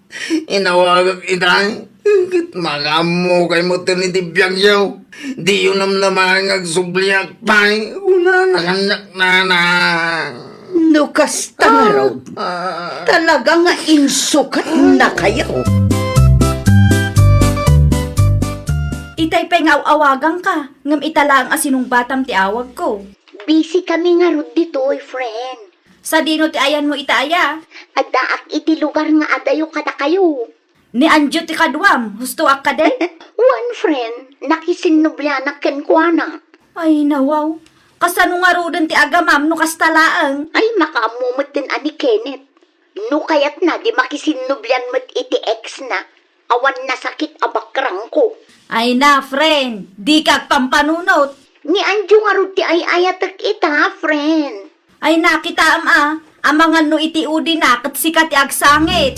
Inawagak itay. Ket makaammo kay metten iti biagyo. Diyo namnamaen nga agsubliak pay. Kunana kaniak, nanang. No kasta ngarud, ah, talaga nga insukatnakayo. Itay pay nga aw-awagangka, ngem ita laeng a sinungbatam ti awagko. Busy kami ngarud ditoy, friend. Sadino ti ayanmo ita aya? Addaak iti lugar nga adayo kadakayo. Ni Anjo ti kaduam, hustoak kadi? Wen, friend, nakisinnublianak kenkuana. Ay, nawaw. Kasano ngaruden ti agamam no kasta laeng? Ay, makaammo metten a ni Kenneth. No kayatna, di makisinnublian met iti ex-na. Awan nasakit a bakrangko. Ay na, friend, dika agpampanunot. Ni Anjo ngarud ti ay-ayatek ita, friend. Ay, nakitaem a, amangan no iti udina ket sika ti agsangit.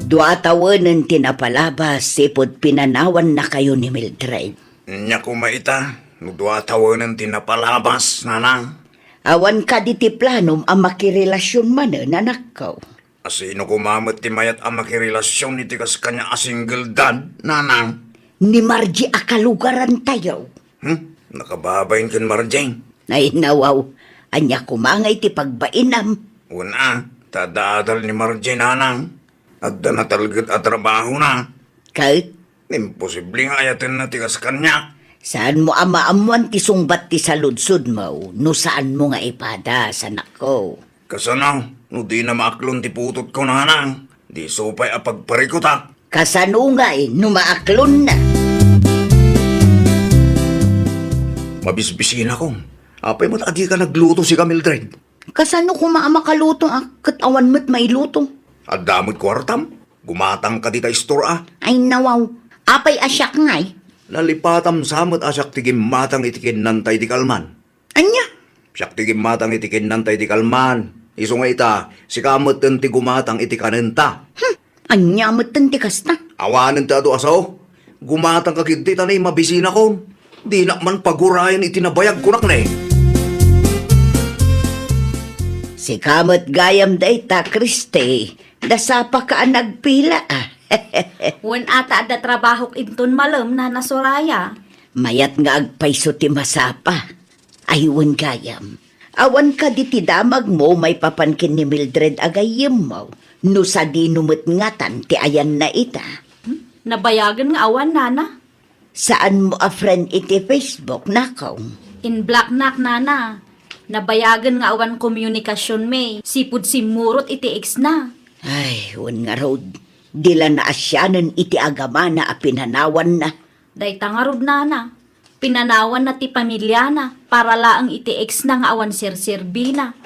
Dua tawenen ti napalabas sipud pinanawannakayo ni Mildred. Ania koma ita, no dua tawenen ti napalabas, nanang? Awan kadi ti planom a makirelasyon manen, anakko? Asino koma met ti mayat a makirelasyon iti kas kaniak a single dad, nanang? Ni Margie a kalugarantayo. Hmm? Nakababain ken Margie? Ay, nawaw. Ania koma ngay ti pagbainam? Wen a, ta adda adal ni Margie, nanang. Adda natalged a trabahona. Ket? Imposible nga ayatenna ti kas kaniak. Saanmo a maammoan ti sungbat ti saludsodmo no saanmo nga ipadas, anakko. Kasano no dina maaklon ti putotko, nanang? Diay isu pay a pagparikutak. Kasano ngay no maaklonna? Mabisbisinakon. Apay met a dika nagluto, sika, Mildred? Kasano koma a makaluto a ket awan met mailuto? Adda met kuartam? Gumatangka dita istor a. Ay, nawaw. Apay a siak ngay? Nalipatam sa met a siak ti gimmatang iti kinnanta iti kalman. Ania? Siak ti gimmatang iti kinnanta iti kalman. Isu nga ita, sika metten ti gumatang iti kanenta. Hmm, ania metten ti kasta? Awanen ti adu a sao. Gumatangka ketdi ta nay mabisinakon. Dinak man pagurayen iti nabayagko, nak ne. Sika met gayam dayta, Christy. Nasapaka a nagpila, a. Wen a, ta adda trabahok inton malem, Nana Soraya. Mayat nga agpayso ti masapa. Ay, wen gayam. Awan kadi ti damagmo maipapan ken ni Mildred a gayyemmo, no sadino met ngatan ti ayanna ita? Hmm? Nabayagen nga awan, nana. Saanmo a friend iti Facebook, nako? In-blocknak, nana. Nabayagen nga awan komunikasionmi, sipud simmurot iti ex-na. Ay, wen ngarud, di la naasianen iti agamana a pinanawanna. Dayta ngarud, nana, pinanawanna ti pamiliana para laeng iti ex-na nga awan serserbina.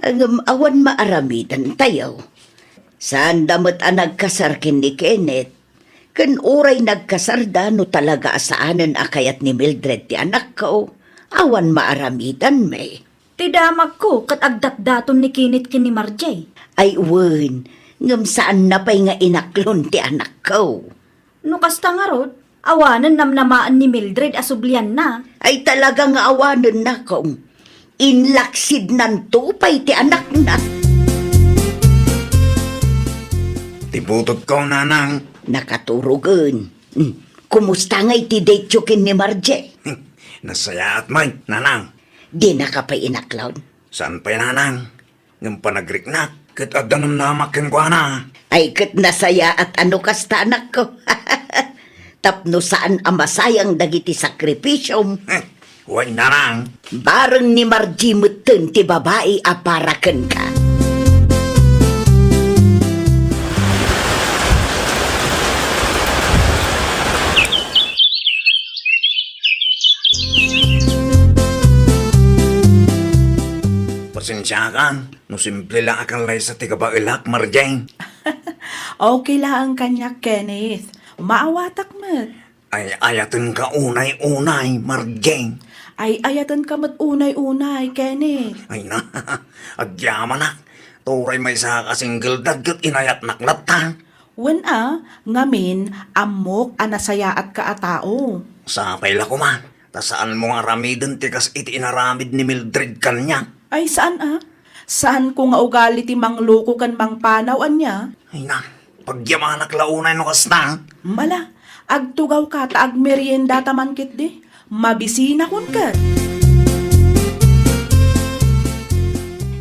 Ngem awan maaramidantayo. Saanda met a nagkasar ken ni Kenneth. Ken uray nagkasarda no talaga a saanen a kayat ni Mildred ti anakko, awan maaramidanmi. Ti damagko ket agdatdaton ni Kenneth ken ni Marjay. Ay wen, ngem saanna pay nga inaklon ti anakko. No kasta ngarud, awanen namnamaen ni Mildred a sublianna. Ay talaga nga awanen, nako. Inlaksidnanto pay ti anakna. Ti butotko, nanang. Nakaturogen. Hmm. Kumusta ngay ti date-yo ken ni Marje? Hmm. Nasayaat man, nanang. Dinaka pay inaklon? Saan pay, nanang? Ngem panagriknak ket adda namnamak kenkuana. Ay ket nasayaat a no kasta, anakko. tapno saan a masayang dagiti sakripisiom. Wen, Nanang. Bareng ni Margie metten ti babai a para kenka. Pasensiakan, no simple la a kallaysa ti kabaelak, Marjeng. Okay laeng kaniak, Kenneth. Maawatak met. Ay, ayatenka unay-unay, Marjeng. Ay, ayatenka met unay-unay, Kenneth. Ay na, agyamanak. Turay maysa ka single dad ket inayatnak latta. Wen a, ngamin, ammok a nasayaatka a tao. Sapay la koma, ta saanmo nga aramiden ti kas iti inaramid ni Mildred kaniak. Ay, saan a? Saanko nga ugali ti mangloko ken mangpanaw, ania? Ay na, pagyamanak la unay no kasta. Mala, agtugawka ta agmeriendata man ketdi. Mabisinakon ket.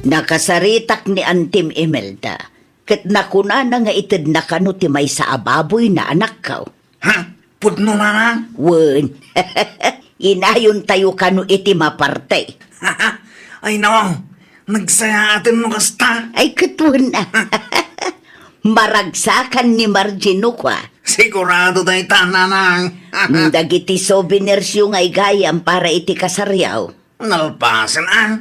Nakasaritak ni Antim Imelda. Ket nakunana nga itedna kano ti maysa a baboyna, anakko. Ha? Pudno, Nanang? Wen. Inayontayo kano iti maparte. Ay, nawaw. Nagsayaaten no kasta. Ay, ket wen. Maragsakan ni Margie no kua. Sigurado dayta, Nanang. Dagiti souvenirsyo nga igayam para iti kasaryo. Nalpasen a.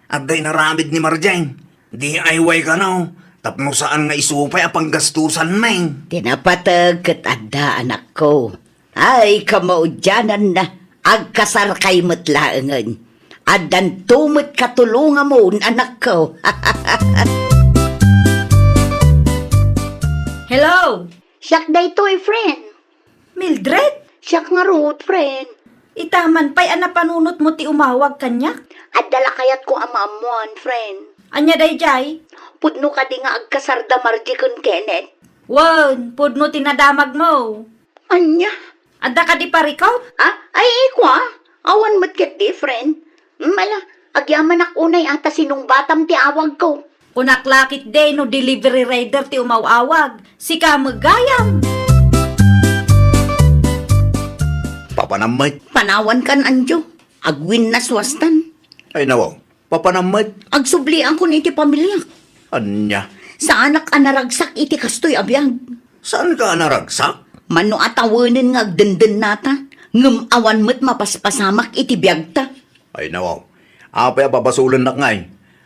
Adda inaramid ni Marjeng. D I Y kano, tapno saan nga isu pay a panggastusan, Meng. Ti napateg ket adda, anakko. Ay, kamaudiananna, agkasarkay met laengen. Addanto met katulongamon, anakko. Hello! Siak daytoy, friend. Mildred? Siak ngarud, friend. Ita man pay a napanunotmo ti umawag kaniak? Adda la kayatko a maammuan, friend. Ania daydiay? Pudno kadi nga agkasarda Margie ken Kenneth? Wen, pudno ti nadamagmo. Ania? Adda kadi parikut? Ah, ay, ikua. Awan met ketdi, friend. Mala, agyamanak unay a ta sinungbatam ti awagko. Kunak la ketdi no delivery rider ti umaw-awag. Sika met gayam. Papanam met. Panawankan, Anjo. Agwinnaswastan. Ay, nawaw. Papanam met. Agsubliakon iti pamiliak. Ania? Saanak a naragsak iti kastoy a biag. Saanka a naragsak? Mano a tawenen nga agdendennata, ngem awan met mapaspasamak iti biagta. Ay, nawaw. Apay a babasolennak ngay?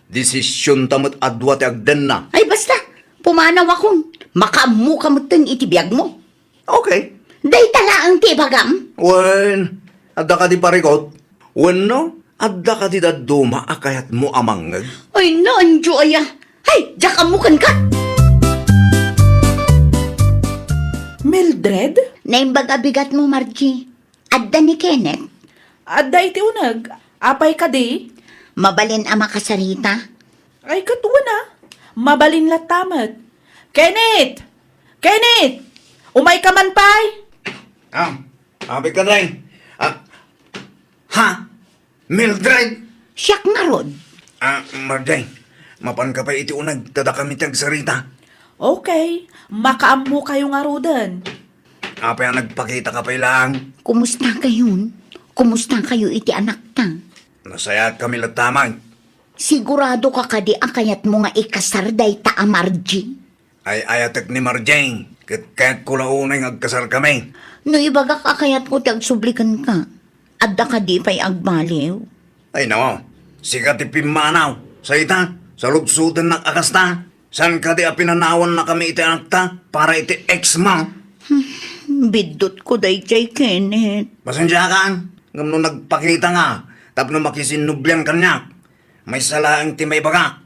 Desisionta met a dua ti agdenna. Ay, basta. Pumanawakon. Makaammoka metten iti biagmo. Okay. Dayta laeng ti ibagam? Wen, adda kadi parikut? Wenno, adda kadi dadduma a kayatmo a mangngeg? Ay, Anjo aya. Hay, diak ammo kenka. Mildred? Naimbag a bigatmo, Margie. Adda ni Kenneth? Adda iti uneg. Apay kadi? Mabalin a makasarita? Ay, ket wen a. Mabalin latta met. Kenneth! Kenneth! Umayka man pay! Ah, apay ka, Deng. Ah, ha? Mildred! Siak ngarud. Ah, Marjeng, mapanka pay iti uneg, ta dakami ti agsarita. Okay, makaammokayo ngaruden. Apay a nagpakitaka pay laeng? Kumusta kayon? Kumusta kayo iti anakta? Nasayaat kami latta met. Sigurado ka kadi a kayatmo nga ikasar dayta a Margie? Ay-ayatek ni Marjeng, ket kayatko la unay nga agkasarkami. No ibagak a kayatko ti agsubli kenka, adda kadi pay agbaliw? Ay, no. Sika ti pimmanaw. Sa ita, saludsodennak a kasta. Saan kadi a pinanawannakami iti anakta para iti ex mo? Biddutko daydiay, Kenneth. Pasensiakan, ngem no nagpakita nga tapno makisinnublian kaniak, maysa laeng ti maibagak.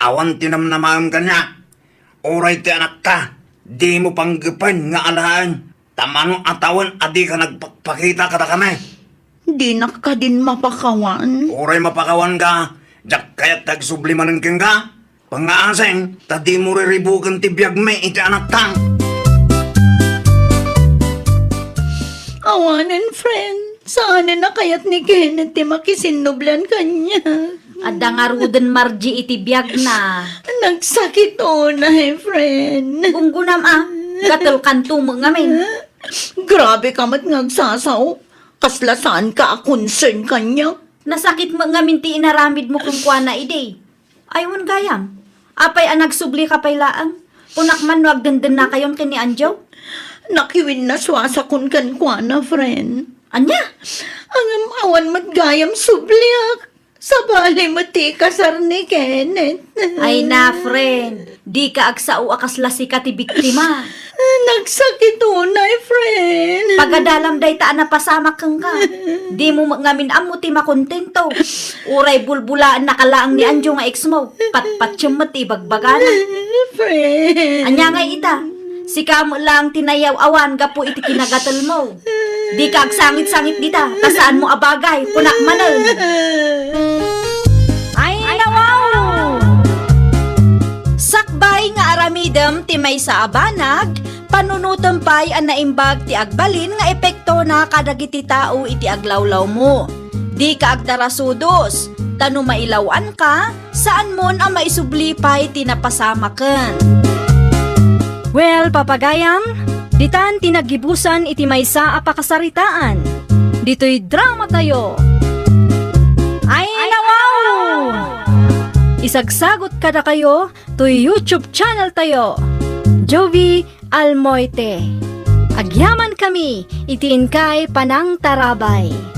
Awan ti namnamaem kaniak. Uray ti anakta, dimo panggepen nga alaen, ta mano a tawen a dika nagpakpakita kadakami. Dinak kadin mapakawan? Uray mapakawanka, diak kayat ti agsubli manen kenka. Pangngaasem, ta dimo riribuken ti biagmi iti anakta. Awanen, friend. Saanen a kayat ni Kenneth ti makisinnublian kaniak. Adda ngaruden Margie iti biagna. Nagsakit unay, friend. Gunggunam a, gatel kanto met ngamin. Grabe ka met nga agsasao. Kasla saanka a concern kaniak. Nasakit met ngamin ti inaramidmo kenkuana idi. Ay, wen gayam. Apay a nagsubli ka pay laeng? Kunak man no agdendennakayon ken ni Anjo? Nakiwinnasuasakon kenkuana, friend. Ania? Ngem awan met gayam subliak. Sabali met ti ikasar ni Kenneth. Ay na, friend. Dika agsao a kasla sika ti biktima. Nagsakit unay, friend. Pagadalam dayta a napasamak kenka. Dimo met ngamin ammo ti makontento. Uray bulbulaennaka laeng ni Anjo nga exmo. Patpatiem met ti ibagbagana. Friend. Ania ngay ita? Sika met laeng ti nayaw-awan gapu iti kinagatelmo. Dika agsangit-sangit dita, ta saanmo a bagay, kunak manen. Ay, nawaw! Sakbay nga aramidem ti maysa a banag, panunotem pay a naimbag ti agbalin nga epektona kadagiti tao iti aglawlawmo. Dika agdarasudos, ta no mailaw-anka, saanmon a maisubli pay ti napasamaken. Well, papagayam, ditan ti naggibusan iti maysa a pakasaritaan. Ditoy dramatayo. Ay, nawaw! Isagsagot kadakayo toy YouTube channel tayo, Jovie Almoite. Agyamankami iti inkay panangtarabay.